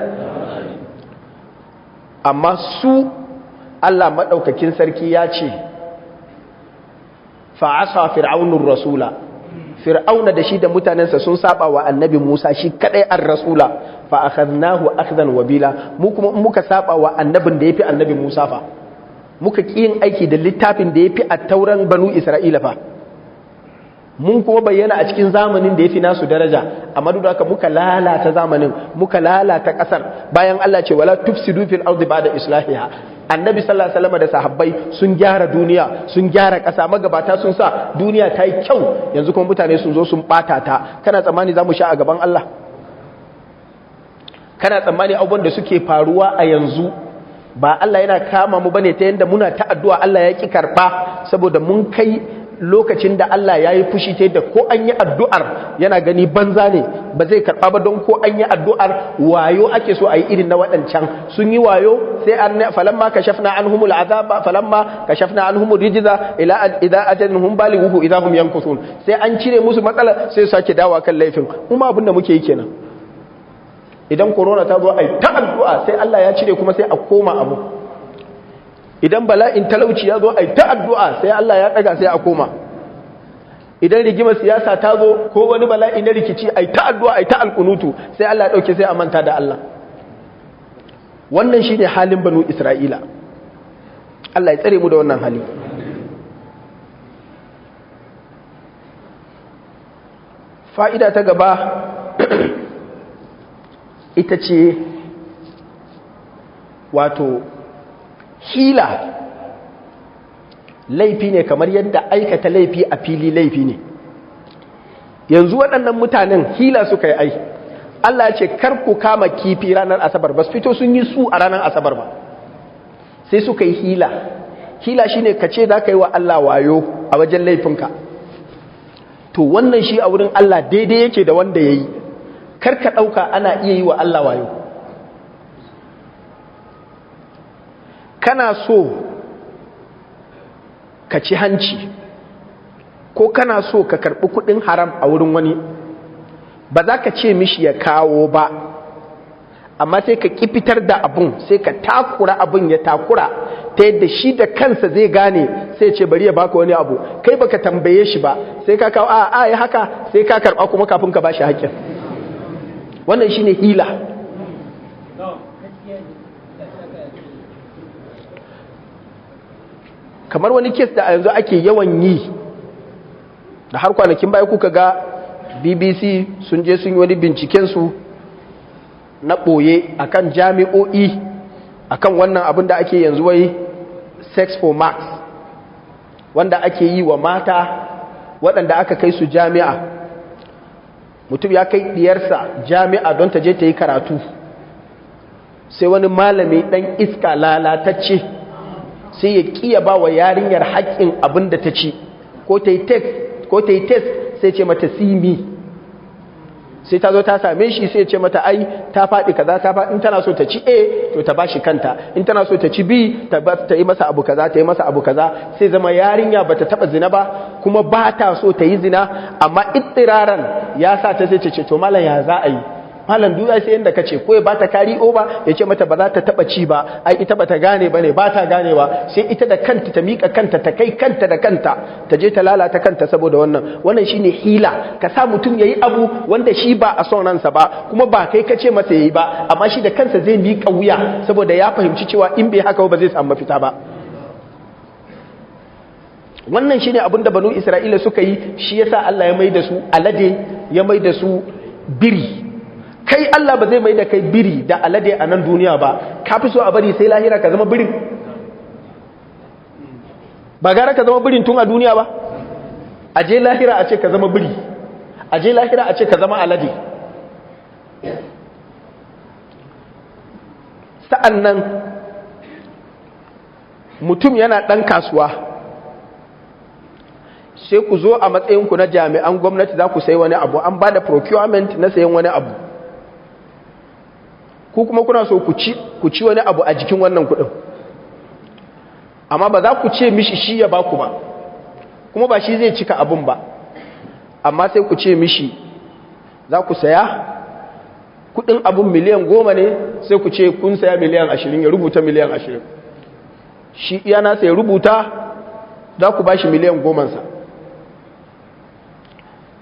Amma su Allah maɗaukakin sarki ya ce fa'asa fir'aunun rasula, Fir'auna da shi da mutanensa sun saba wa annabi Musa shi kadai ar-rasula, fa akhadnahu akhdan wabila. Mu kuma in muka saba wa annabin da yafi annabi Musa fa, muka kiyin aiki da littafin da yafi at-tauran banu Isra'ila fa, mun kuma bayyana a cikin zamanin da yafi nasu daraja, amma duk da haka muka lalata zamanin, muka lalata kasar, bayan Allah ce wala tufsidu fil ardi ba'da islahiha. Annabi sallallahu alaihi wasallam da sahabbai sun gyara duniya, sun gyara ƙasa, magabata sun sa duniya ta yi kyau, yanzu kuma mutane sun zo sun bata ta. Kana tsammani za mu sha a gaban Allah? Kana tsammani abubuwan da suke faruwa a yanzu ba Allah yana kama mu bane ta yanda muna ta addu'a Allah ya ki karba, saboda mun kai lokacin da Allah ya yi fushi ta yadda ko an yi addu'ar yana gani banza ne, ba zai karɓa ba, don ko an yi addu'ar wayo ake so a yi irin na waɗancan. Sun yi wayo sai an falamma kashafna anhumul azaba, falamma kashafna anhumur rijza ila idza ajalhum balighuhu idza hum yankuthun. Sai an cire musu matsala sai su sake dawowa kan laifin. Kuma abin da muke yi kenan. Idan corona ta zo ai ta addu'a, sai Allah ya cire kuma sai a koma abu. Idan bala'in talauci ya zo ai ta addu'a, sai Allah ya daga sai a koma. Idan rigimar siyasa ta zo ko wani bala'i na rikici, ai ta addu'a, ai ta alkunutu, sai Allah ya dauke, sai a manta da Allah. Wannan shine halin banu Isra'ila. Allah ya tsare mu da wannan hali. Fa'ida ta gaba ita ce wato hila laifi ne kamar yadda aikata laifi a fili laifi ne. Yanzu waɗannan mutanen hila suka yi ai. Allah ya ce kar ku kama kifi ranar asabar, ba su fito sun yi su a ranar asabar ba, sai suka yi hila. Hila shine ka ce za ka yi wa Allah wayo a wajen laifinka. To wannan shi a wurin Allah daidai yake da wanda ya yi. Kar ka ɗauka ana iya yi wa Allah wayo. Kana so ka ci hanci ko kana so ka karɓi kuɗin haram a wurin wani, ba za ka ce mishi ya kawo ba, amma sai ka ƙi fitar da abun, sai ka takura abun ya takura ta yadda shi da kansa zai gane, sai ce bari ya baka wani abu, kai baka tambaye shi ba, sai ka kawo a ya haka, sai ka karɓa kuma kafin ka bashi haƙƙin. Wannan shine hila. Kamar wani kes da a yanzu ake yawan yi, da har kwanakin baya kuka ga BBC sun je sun yi wani bincikensu na ɓoye akan jami'o'i akan wannan abin da ake yanzu wai sex for marks, wanda ake yi wa mata waɗanda aka kai su jami'a. Mutum ya kai ɗiyarsa jami'a don ta je ta yi karatu, sai wani malami ɗan iska lalatacce sai ya ƙiya ba wa yarinyar haƙƙin abin da ta ci, ko ta yi test sai ce mata simi, sai ta zo ta same shi sai ce mata ai ta faɗi kaza, ta faɗi, in tana so ta ci A to ta bashi kanta, in tana so ta ci B ta yi masa abu kaza, ta yi masa abu kaza. Sai zama yarinya bata taba zina ba kuma ba ta so ta yi zina, amma ittiraran ya sa ta sai ce to malam ya za a yi, malam duk sai yanda kace, ko ya bata kari over ya ce mata ba za ta taba ci ba, ai ita bata gane bane, ba ta ganewa, sai ita da kanta ta mika kanta, ta kai kanta da kanta, ta je ta lalata kanta saboda wannan. Wannan shine hila, ka sa mutum yayi abu wanda shi ba a son ransa ba, kuma ba kai kace masa yayi ba, amma shi da kansa zai mika wuya saboda ya fahimci cewa in bai haka ba zai samu mafita ba. Wannan shine abin da banu Isra'ila suka yi, shi yasa Allah ya mai da su alade, ya mai da su biri. Kai Allah ba zai mai da kai biri da alade a nan duniya ba, ka fi so a bari sai lahira ka zama birin? Ba gara ka zama birin tun a duniya ba? A je lahira a ce ka zama biri, a je lahira a ce ka zama alade. Sa'an nan mutum yana ɗan kasuwa, sai ku zo a matsayinku na jami'an gwamnati za ku sayi wani abu, an ba da procurement na sayan wani abu, ku kuma kuna so ku ci wani abu a jikin wannan kudin, amma ba za ku ce mishi shi ya baku ba, kuma ba shi zai cika abun ba, amma sai ku ce mishi za ku saya kudin abun 10 miliyan ne, sai ku ce kun saya 20 miliyan, ya rubuta 20 miliyan, shi iya nasa ya rubuta, za ku ba shi 10 miliyan.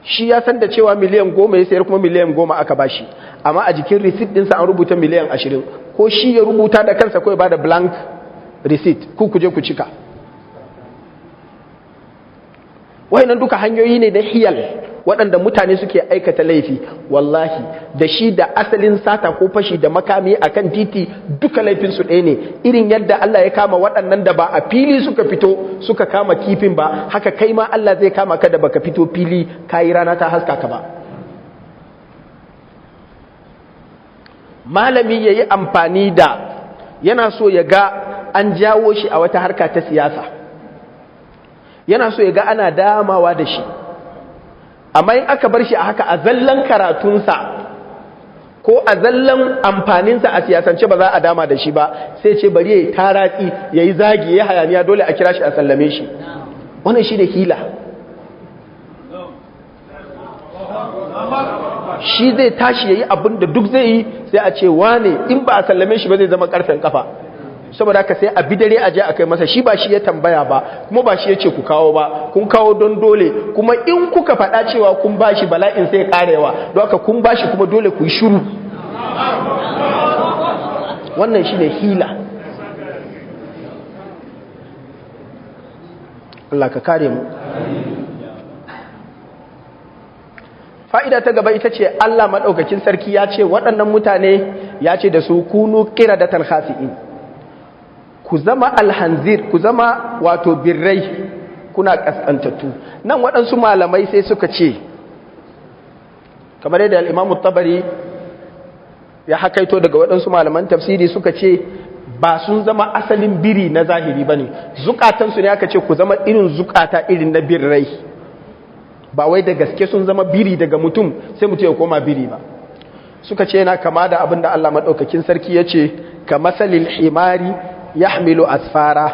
Shi ya san da cewa 10 miliyan ya sayar kuma 10 miliyan aka bashi, amma a jikin receipt ɗinsa an rubuta 20 miliyan. Ko shi ya rubuta da kansa ko ya bada blank receipt, ku kuje ku cika. Wayannan duka hanyoyi ne na hiyal waɗanda mutane suke aikata laifi. Wallahi, da shi da asalin sata ko fashi da makami a kan titi, duka laifinsu ɗaya ne. Irin yadda Allah ya kama waɗannan da ba a fili suka fito suka kama kifin ba, haka kai ma Allah zai kama ka da baka fito fili kayi rana ta haska ka ba. Malami ya yi amfani da yana so ya ga an jawo shi a wata harka ta siyasa, yana so ya ga ana damawa da shi, amma in aka bar shi a haka, a zallan karatunsa ko a zallan amfaninsa a siyasance, ba za a dama da shi ba. Sai ce bari ya yi taratsi, ya yi zagi, ya hayaniya, dole a kira shi a sallame shi. Wannan shi da hila. Shi zai tashi ya yi abin da duk zai yi, sai a ce wane in ba a sallame shi ba zai zama karfen kafa. Saboda haka sai a bi dare a je a kai masa. Shi ba shi ya tambaya ba, kuma ba shi ya ce ku kawo ba. Kun kawo don dole, kuma in kuka faɗa cewa kun bashi, bala'in sai karewa. Don haka kun bashi, kuma dole ku yi shiru. Wannan shine hila. Allah ka kare mu. Fa'ida ta gaba ita ce, Allah maɗaukakin sarki ya ce waɗannan mutane, ya ce da su kunu qiradatan khasi'in, ku zama alhanzir, ku zama wato birrai, kuna kaskantattu. Nan waɗansu malamai sai suka ce, kamar yadda al'imamu Tabari ya hakaito daga waɗansu malaman tafsiri, suka ce ba sun zama asalin biri na zahiri ba ne, zukatansu ne aka ce ku zama irin zukata irin na birrai. Ba wai da gaske sun zama biri daga mutum sai mutum ya koma biri ba. Suka ce yana kama da abin da Allah maɗaukakin sarki ya ce, ka masalil himari yahmilu asfara.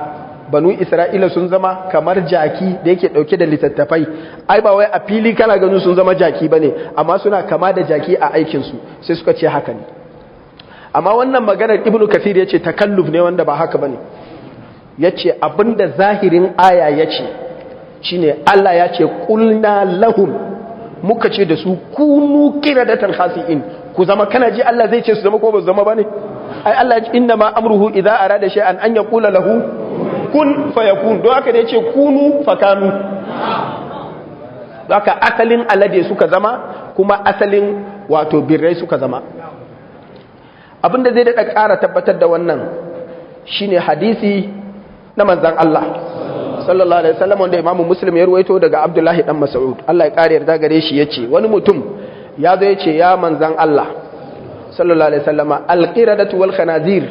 Banu Isra'ila sun zama kamar jaki da yake dauke da littattafai. Ai ba wai a fili kana ganin sun zama jaki bane, amma suna kama da jaki a aikin su. Sai suka ce haka ne. Amma wannan maganar, Ibnu Kathir yace takalluf ne wanda ba haka bane. Yace abinda zahirin aya yace shine, Allah ya ce qulna lahum, muka ce da su kunu qiradatan khasi'in, ku zama. Kana ji Allah zai ce su zama ko ba su zama bane? Ai Allah ya ce inna ma amruhu idza arada shay'an an yaqula lahu kun fayakun. Don haka da yace kunu, fakanu. Don haka asalin alade suka zama, kuma asalin wato birrai suka zama. Abinda zai daɗa ƙara tabbatar da wannan shine hadisi na manzan Allah sallallahu alaihi wasallam, wanda Imamu Muslim ya ruwaito daga Abdullahi dan Mas'ud, Allah ya ƙara yarda gare shi. Yace wani mutum ya zo yace, ya manzan Allah sallallahu alaihi wasallama, alqiradatu wal khanazir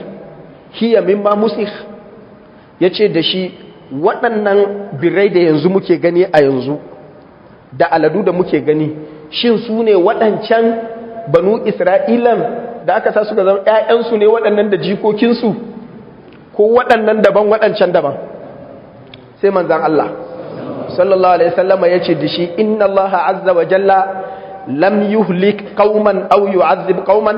hiya mimma musikh? Yace da shi, waɗannan birrai da yanzu muke gani a yanzu da aladu da muke gani, shin su ne waɗancan Banu Isra'ilan da aka sa suka zama ‘ya'yansu ne waɗannan da jikokinsu, ko waɗannan daban waɗancan daban? Sai manzan Allah sallallahu alaihi wasallama ya ce da shi, inna Allah azza wa jalla lam yuhlik qauman aw yu'azzib qauman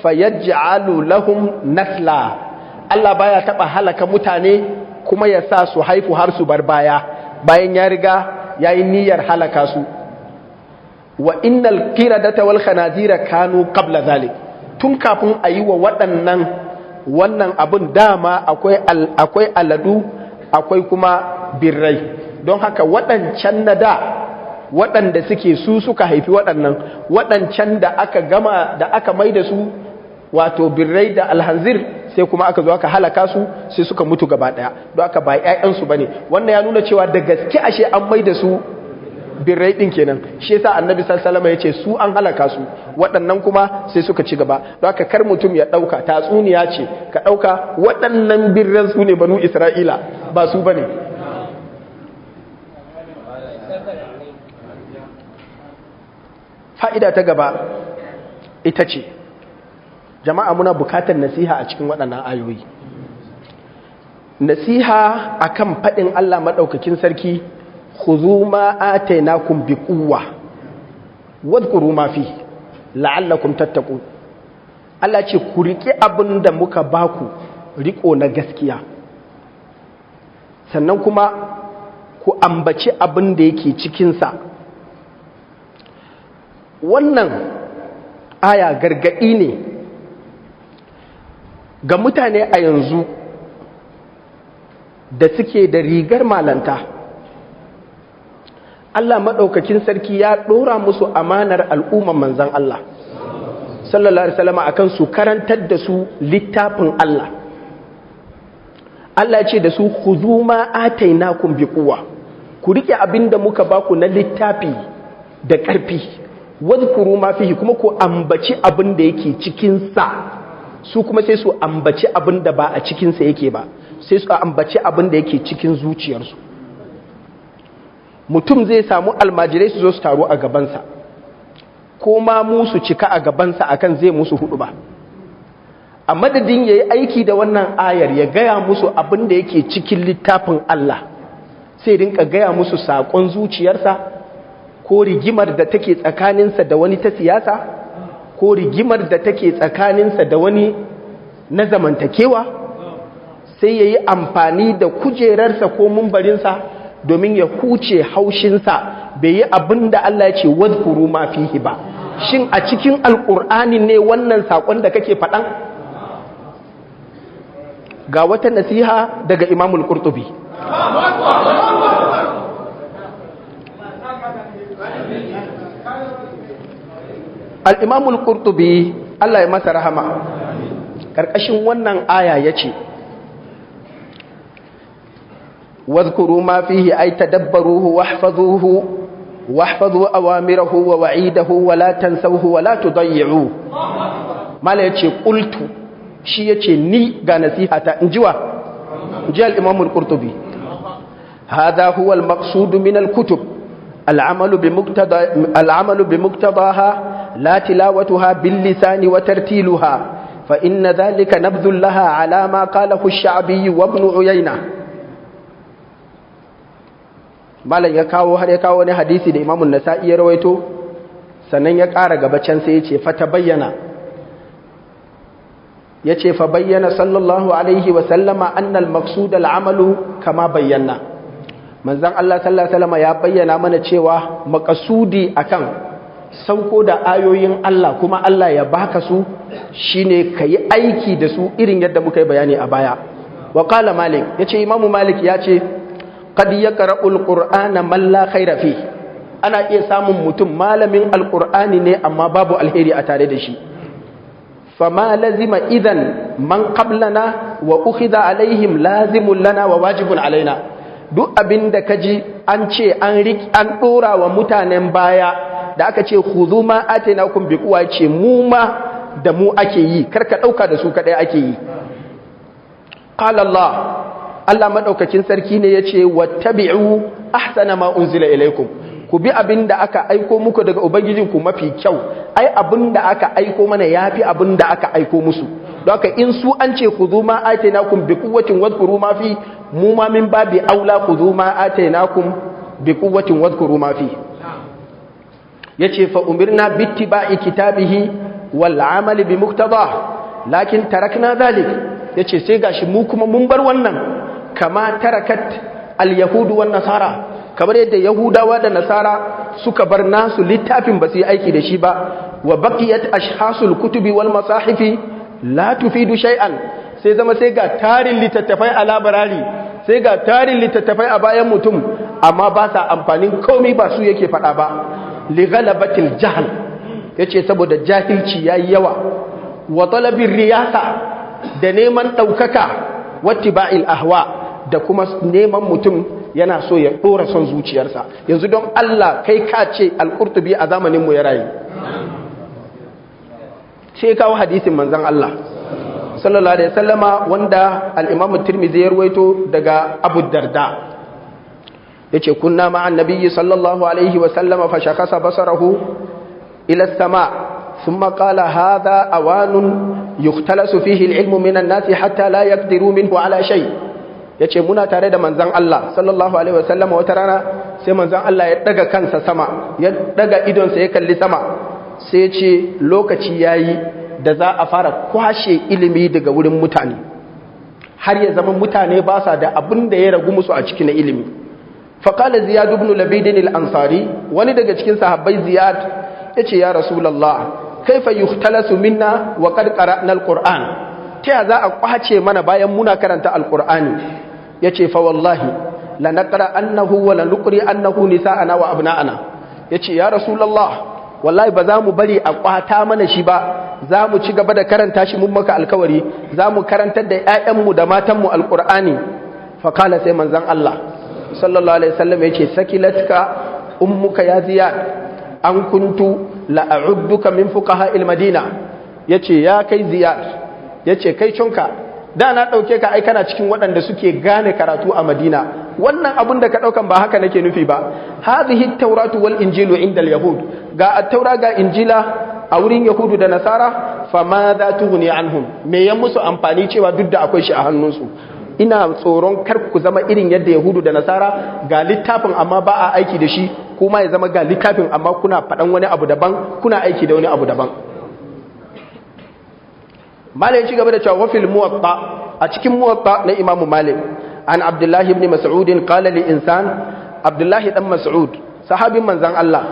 fayaj'alu lahum nasla. Allah baya taba halaka mutane kuma ya sa su haifu har su bar baya bayan ya riga yayi niyyar halaka su. Wa innal qiradata wal khanazira kanu qabla zalik. Tun kafin a yi wa waɗannan wannan abun, dama akwai aladu, akwai kuma birrai. Don haka waɗancan na da, waɗanda suke su suka haifi waɗannan, waɗancan da aka gama da aka mai da su wato birrai da alhanzir, sai kuma aka zo aka halaka su, sai suka mutu gaba ɗaya. Don haka ba 'ya'yansu ba ne. Wannan ya nuna cewa da gaske ashe an mai da su birrai ɗin kenan. Shi yasa Annabi sallallahu alaihi wasallam ya ce su an halaka su, waɗannan kuma sai suka ci gaba. Don haka kar mutum ya ɗauka tatsuniya ce, ka ɗauka waɗannan birran su ne Banu Isra'ila, ba su bane. Fa'ida ta gaba ita ce, jama'a, muna bukatar nasiha a cikin waɗannan ayoyi, nasiha akan faɗin Allah maɗaukakin sarki, khudhu ma atainakum biquwwa wadhkuru ma fi la'allakum tattaqun. Allah ce ku riƙe abin da muka baku riƙo na gaskiya, sannan kuma ku ambaci abin da yake cikinsa. Wannan aya gargaɗi ne ga mutane a yanzu da suke da rigar malanta. Allah maɗaukakin sarki ya ɗora musu amanar al'umman manzan Allah sallallahu alaihi wasallam akan su karantar da su littafin Allah. Allah ya ce da su khudhu ma atainakum biquwa, ku rike abinda muka baku na littafi da ƙarfi, wadhkuru ma fihi, kuma ku ambaci abin da yake cikin sa. Su kuma sai su ambaci abin da ba a cikin sa yake ba, sai su ambaci abin da yake cikin zuciyarsu. Mutum zai samu almajirai su zo su taru a gabansa, ko ma musu cika a gabansa akan zai musu hudu ba. A madadin ya yi aiki da wannan ayar ya gaya musu abin da yake cikin littafin Allah, sai rinka gaya musu saƙon zuciyarsa, ko rigimar da take tsakaninsa da wani ta siyasa, ko rigimar da take tsakaninsa da wani na zamantakewa. Sai ya yi amfani da kujerarsa ko mumbarinsa domin ya huce haushinsa, bai yi abin da Allah ya ce wadhkuru ma fihi ba. Shin a cikin alƙur'ani ne wannan saƙon da kake faɗan? Ga wata nasiha daga Imamul Qurtubi. Al-Imamul Qurtubi Allah ya masa rahama, karkashin wannan aya yace wadhkuru ma fihi ay tadabbaruhu wahfazuhu wahfazu awamirahu wa wa'idahu wa la tansawhu wa la tudayyi'u. Mala yace qultu, shi yace ni ga nasihata injiwa inji al-Imam al-Qurtubi. Hadha huwa al-maqsud min al-kutub al-amalu bi muqtada al-amalu bi muqtadaha la tilawatuha bil lisani wa tartiluha fa inna dhalika nabdhun laha ala ma qalahu ash-Sha'bi wa Ibn Uyayna. Malam ya kawo har ya kawo wani hadisi da Imam an-Nasa'i ya rawaito, sannan ya ƙara gaba can sai ya ce fa tabayyana, ya ce fa bayyana sallallahu alaihi wa sallama anna al-maqsud al-amalu kama bayyana. Manzon Allah sallallahu alaihi wa sallama ya bayyana mana cewa maqsudi akan sauko da ayoyin Allah kuma Allah ya baka su shine kayi aiki da su irin yadda muka yi bayani a baya. Wa qala Malik, yace Imam Malik ya ce qad yaqra'ul qur'ana man la khaira fi, ana iya samun mutum malamin alqur'ani ne amma babu alheri a tare da shi. Fama lazima idan man qablana wa ukhidha alaihim lazimun lana wa wajibun alaina. Duk abin da kaji an ce an rik an dora wa mutanen baya da aka ce khudhu ma atainakum bi quwwa, ce mu ma da mu ake yi, karka dauka da su kadai ake yi. Qala Allah, Allah madaukakin sarki ne yace wattabi'u ahsana ma unzila ilaikum, ku bi abin da aka aiko muku daga ubangijinku mafi kyau. Ai abin da aka aiko mana yafi abin da aka aiko musu. Don haka in su an ce khudhu ma atainakum bi quwwatin wadhkuru ma fi, mu ma min babi aula khudhu ma atainakum bi quwwatin wadhkuru ma fi. Yace fa umirna bittiba'i kitabihi wal amali bi muqtada, lakin tarakna dhalik. Yace sai gashi mu kuma mun bar wannan, kama tarakat al yahudu wan nasara, kamar yadda yahudawa da nasara suka bar nasu littafin ba su yi aiki da shi ba. Wa baqiyat ashhasul kutubi wal masahifi la tufidu shay'an, sai zama sai ga tarin littattafai a labarari, sai ga tarin littattafai a bayan mutum, amma ba sa amfanin komai, ba su yake faɗa ba. Li ghalabatil jahl, yace saboda jahilci yayi yawa, wa talabir riyasa, da neman ɗaukaka, wattiba'il ahwa, da kuma neman mutum yana so ya ɗora son zuciyarsa. Yanzu don Allah kai ka ce al-Qurtubi a zamanin mu ya rayu. Sai kawo hadisin manzon Allah sallallahu alaihi wasallama wanda al-Imam Tirmidhi ya ruwaito daga Abu Darda, yace kunna ma'an nabiyyi sallallahu alaihi wasallama fa shakasa basarahu ila as-sama thumma qala hadha awanun yuhtalasu fihi al-ilmu minan nasi hatta la yaqdiru minhu ala shay. Yace muna tare da manzon Allah sallallahu alaihi wasallama, wata rana sai manzon Allah ya daga kansa sama, ya daga idonsa ya kalli sama, sai ya ce lokaci yayi da za a fara kwashe ilimi daga wurin mutane, har ya zama mutane ba sa da abin da ya ragu musu a cikin ilimi. Faqala Ziyad ibn Labid al-Ansari, wani daga cikin sahabbai Ziyad Yace ya Rasulullah, kaifa yuhtalasu minna wa qad qara'na alquran? Ta ya za a kwace mana bayan muna karanta alqur'ani? Yace fa wallahi lanaqra annahu wa lanuqri annahu nisa'ana wa abna'ana. Yace ya Rasulullah, wallahi ba za mu bari a kwata mana shi ba, za mu ci gaba da karanta shi, mun maka alkawari za mu karantar da 'ya'yanmu da matanmu alqur'ani. Fa qala, sai manzon Allah sallallahu alaihi wasallam yace sakilatka ummuka ya Ziyad, an kuntu la'udduka min fuqaha al-Madina. Yace ya kai Ziyad, yace kai cunka, da na dauke ka ai kana cikin waɗanda suke gane karatu a Madina. Wannan abun da ka daukan ba haka nake nufi ba. Hadhihi at-tauratu wal injilu inda al-yahud, ga at-taura ga injila a wurin yahudu da nasara. Fama za tughni anhum, me ya musu amfani cewa duk da akwai shi a hannunsu? Ina tsoron kar ku zama irin yadda yahudu da nasara, ga littafin amma ba a aiki da shi, kuma ya zama ga littafin amma kuna faɗan wani abu daban, kuna aiki da wani abu daban. Malik ci gaba da cewa wafil Muwatta, a cikin Muwatta na Imamu Malik, an Abdullahi ibn Mas'ud qala li insan, Abdullahi dan Mas'ud, sahabin manzon Allah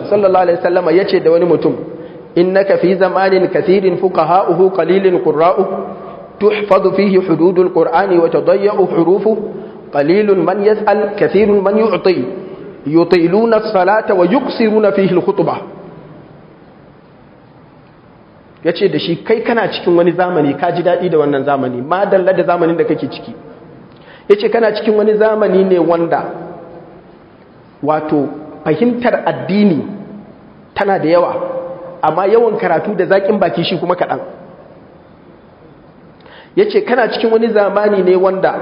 sallallahu alaihi wasallam, yace da wani mutum: innaka fi zamanin kathirin fuqaha'uhu qalilin qurra'uhu, تحفظ فيه حدود القرآن وتضيع حروفه، قليل من يسأل، كثير من يعطي، يطيلون الصلاة ويقصرون فيه الخطبة. Yace da shi kai kana cikin wani zamani, ka ji daɗi da wannan zamani, ma dalla da zamanin da kake ciki. Yace kana cikin wani zamani ne wanda wato fahimtar addini tana da yawa, amma yawan karatu da zaƙin baki shi kuma kaɗan. Yace kana cikin wani zamani ne wanda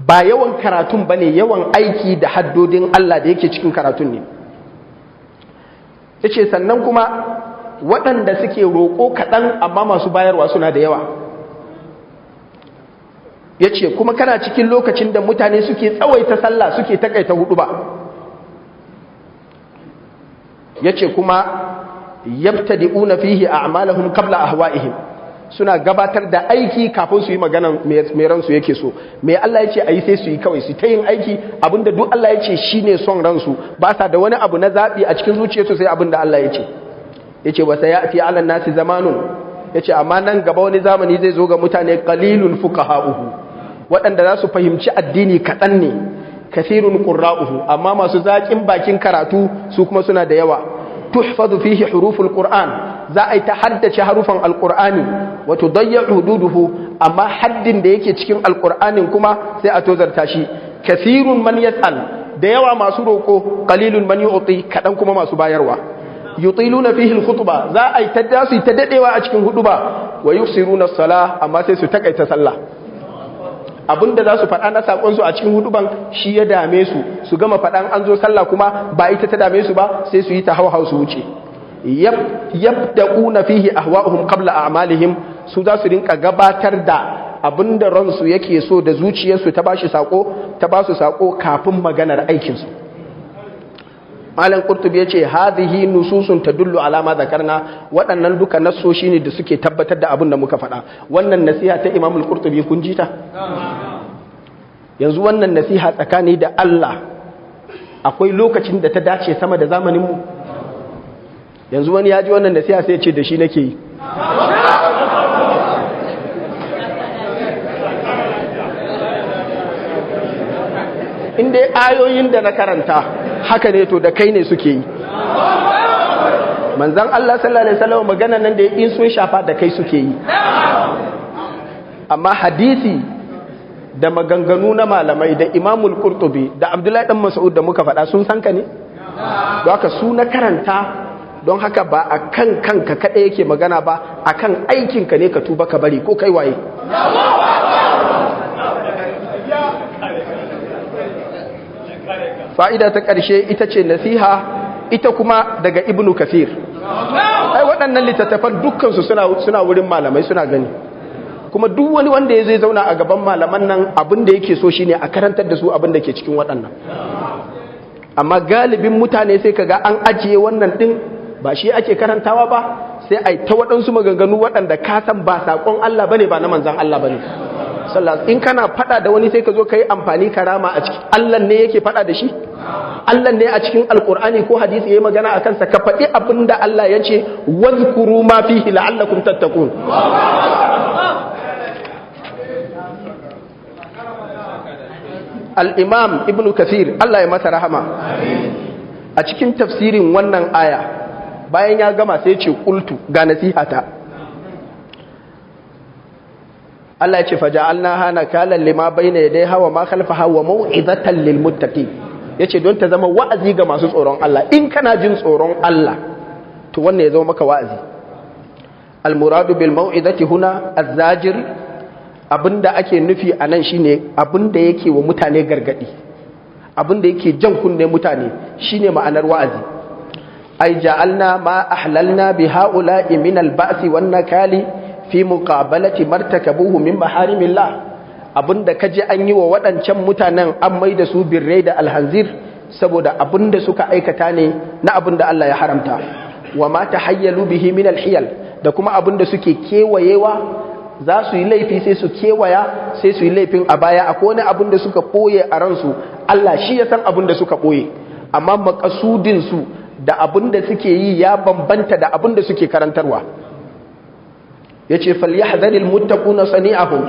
ba yawan karatun bane, yawan aiki da haddodin Allah da yake cikin karatun ne. Yace sannan kuma waɗanda suke roƙo kaɗan, amma masu bayarwa suna da yawa. Yace kuma kana cikin lokacin da mutane suke tsawaita sallah, suke takaita hudu ba. Yace kuma yabtadi'una fihi a'malahum qabla ahwa'ihim, suna gabatar da aiki kafin su yi magana mai ransu yake so. Mai Allah ya ce a yi sai su yi kawai, su ta yin aiki abinda duk Allah ya ce shi ne son ransu, ba sa da wani abu na zaɓi a cikin zuciyarsu sai abinda Allah ya ce. Ya ce wasa ya fi alan nasi zamanun, ya ce amma nan gaba wani zamani zai zo ga mutane, qalilun fuqaha'uhu, waɗanda za su fahimci addini kaɗan ne, kathirun qurra'uhu, amma masu zaƙin bakin karatu su kuma suna da yawa. Tuhfazu fihi huruful Qur'an, za a yi ta haddace harufan alqur'ani, wa tudayyu hududuhu, amma haddin da yake cikin alqur'anin kuma sai a tozarta shi. Kathirun man yas'al, da yawa masu roko, qalilun man yu'ti, kadan kuma masu bayarwa. Yutiluna fihi alkhutba, za a yi ta dasu ta dadewa a cikin huduba, wa yusiruna as-salah, amma sai su takaita sallah. Abinda za su faɗa na saƙonsu a cikin huduban shi ya dame su, su gama faɗan, an zo sallah kuma ba ita ta dame su ba, sai su yi ta hau su wuce. Yabda'una fihi ahwa'uhum qabla a'malihim, su za su rinka gabatar da abinda ransu yake so da zuciyarsu ta bashi sako, ta basu sako kafin maganar aikin su. Malam Qurtubi yace hadhihi nususun tadullu ala ma zakarna, waɗannan duka nassoshi ne da suke tabbatar da abin da muka faɗa. Wannan nasiha ta Imam al-Qurtubi kun ji ta? Yanzu wannan nasiha tsakani da Allah akwai lokacin da ta dace sama da zamanin mu? Yanzu wani ya ji wannan nasiha sai ya ce da shi nake yi. In dai ayoyin da na karanta haka ne, to da kai ne suke yi. Manzan Allah sallallahu alaihi wasallam magana nan da in sun shafa da kai suke yi. Amma hadisi da maganganu na malamai da Imamul Qurtubi da Abdullahi dan Mas'ud da muka faɗa sun san ka ne? Don haka su na karanta, don haka ba a kan kanka kaɗai yake magana ba, a kan aikinka ne ka tuba ka bari ko kai waye. Fa'ida ta ƙarshe ita ce nasiha, ita kuma daga Ibnu Kathir. Ai waɗannan littattafan dukkansu suna wurin malamai suna gani, kuma duk wani wanda ya zai zauna a gaban malaman nan abin da yake so shine a karantar da su abin da ke cikin waɗannan. Amma galibin mutane sai kaga an ajiye wannan ɗin ba shi ake karantawa ba, sai ai ta waɗansu maganganu waɗanda ka san ba saƙon Allah bane, ba na manzan Allah bane. Sallallahu. In kana fada da wani sai ka zo ka yi amfani karama a ciki. Allah ne yake fada da shi? Allah ne a cikin Alkur'ani ko hadisi yayi magana a kansa? Ka faɗi abin da Allah ya ce, wazkuru ma fihi la'allakum tattaqun. Al-Imam Ibn Kathir, Allah ya masa rahama, a cikin tafsirin wannan aya bayan ya gama sai ya ce qultu, ga nasihata. Allah ya ce faja'alnaha nakalan lima bayna yadayha wa ma khalfaha wa mau'izatan lil muttaqin. Yace don ta zama wa'azi ga masu tsoron Allah. In kana jin tsoron Allah to wannan ya zama maka wa'azi. Al muradu bil mau'izati huna az-zajir, abinda ake nufi anan shine abinda yake wa mutane gargadi, abinda yake jan kunne mutane, shine ma'anar wa'azi. Ai ja'alna ma ahlalna bi ha'ula'i min al-ba'si wan nakali fi muqabalati martakabuhu min maharimillah. Abinda kaje an yi wa waɗancan mutanen, an mai da su birrai da alhanzir saboda abinda suka aikata ne na abinda Allah ya haramta. Wa ma tahayyalu bihi min alhiyal, da kuma abinda suke kewayewa, za su yi laifi sai su kewaya sai su yi laifin a baya. Akwai wani abinda suka koye a ransu, Allah shi ya san abinda suka koye, amma makasudin su da abinda suke yi ya bambanta da abinda suke karantarwa. Yace falyahdharil muttaquna sani'ahum,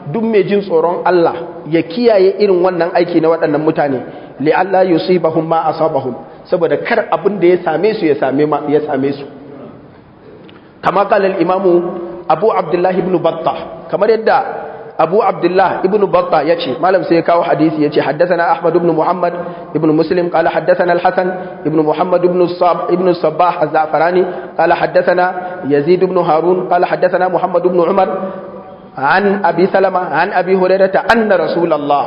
duk mai jin tsoron Allah ya kiyaye irin wannan aiki na waɗannan mutane, li alla yusibahum ma asabahum, saboda kar abin da ya same su ya same su. Kama qala al-imam Abu Abdullah ibn Battah, kamar yadda Abu Abdullah ibn Battah yace, malam sai ya kawo hadisi yace haddathana Ahmad ibn Muhammad ibn Muslim qala haddathana al-Hasan ibn Muhammad ibn Sab ibn Sabbah az-Za'farani qala haddathana Yazid ibn Harun qala haddathana Muhammad ibn Umar an Abi Salama an Abi Hurairah anna Rasulullah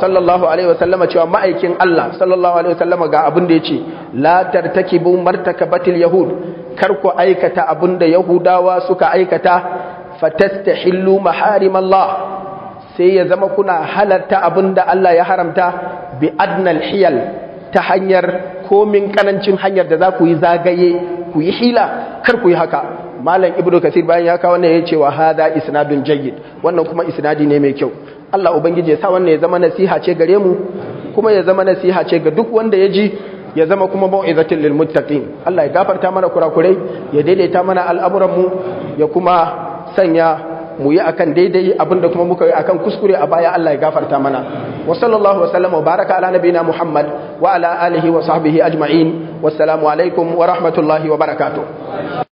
sallallahu alaihi wasallam, cewa ma'aikin Allah sallallahu alaihi wasallam ga abin da yace, la tartakibu martakabatil yahud, kar ku aikata abin da Yahudawa suka aikata, fatastahillu maharim Allah, sai ya zama kuna halarta abin da Allah ya haramta, bi adnal hiyal, ta hanyar komin kanancin hanyar da za ku yi zagaye ku yi hila, kar ku yi haka. Malam Ibnu Kasir bayan ya kawo wannan ya ce wa hada isnadun jayyid, wannan kuma isnadi ne mai kyau. Allah ubangiji ya sa wannan ya zama nasiha ce gare mu, kuma ya zama nasiha ce ga duk wanda ya ji, ya zama kuma mau'izatul lil muttaqin. Allah ya gafarta mana kurakurai, ya daidaita mana al'amuran mu, ya kuma sanya mu yi akan daidai, abinda kuma muka yi akan kuskure a baya Allah ya gafarta mana. Wa sallallahu wa sallama wa baraka ala nabina Muhammad wa ala alihi wa sahbihi ajma'in. Wassalamu alaikum wa rahmatullahi wa barakatuh.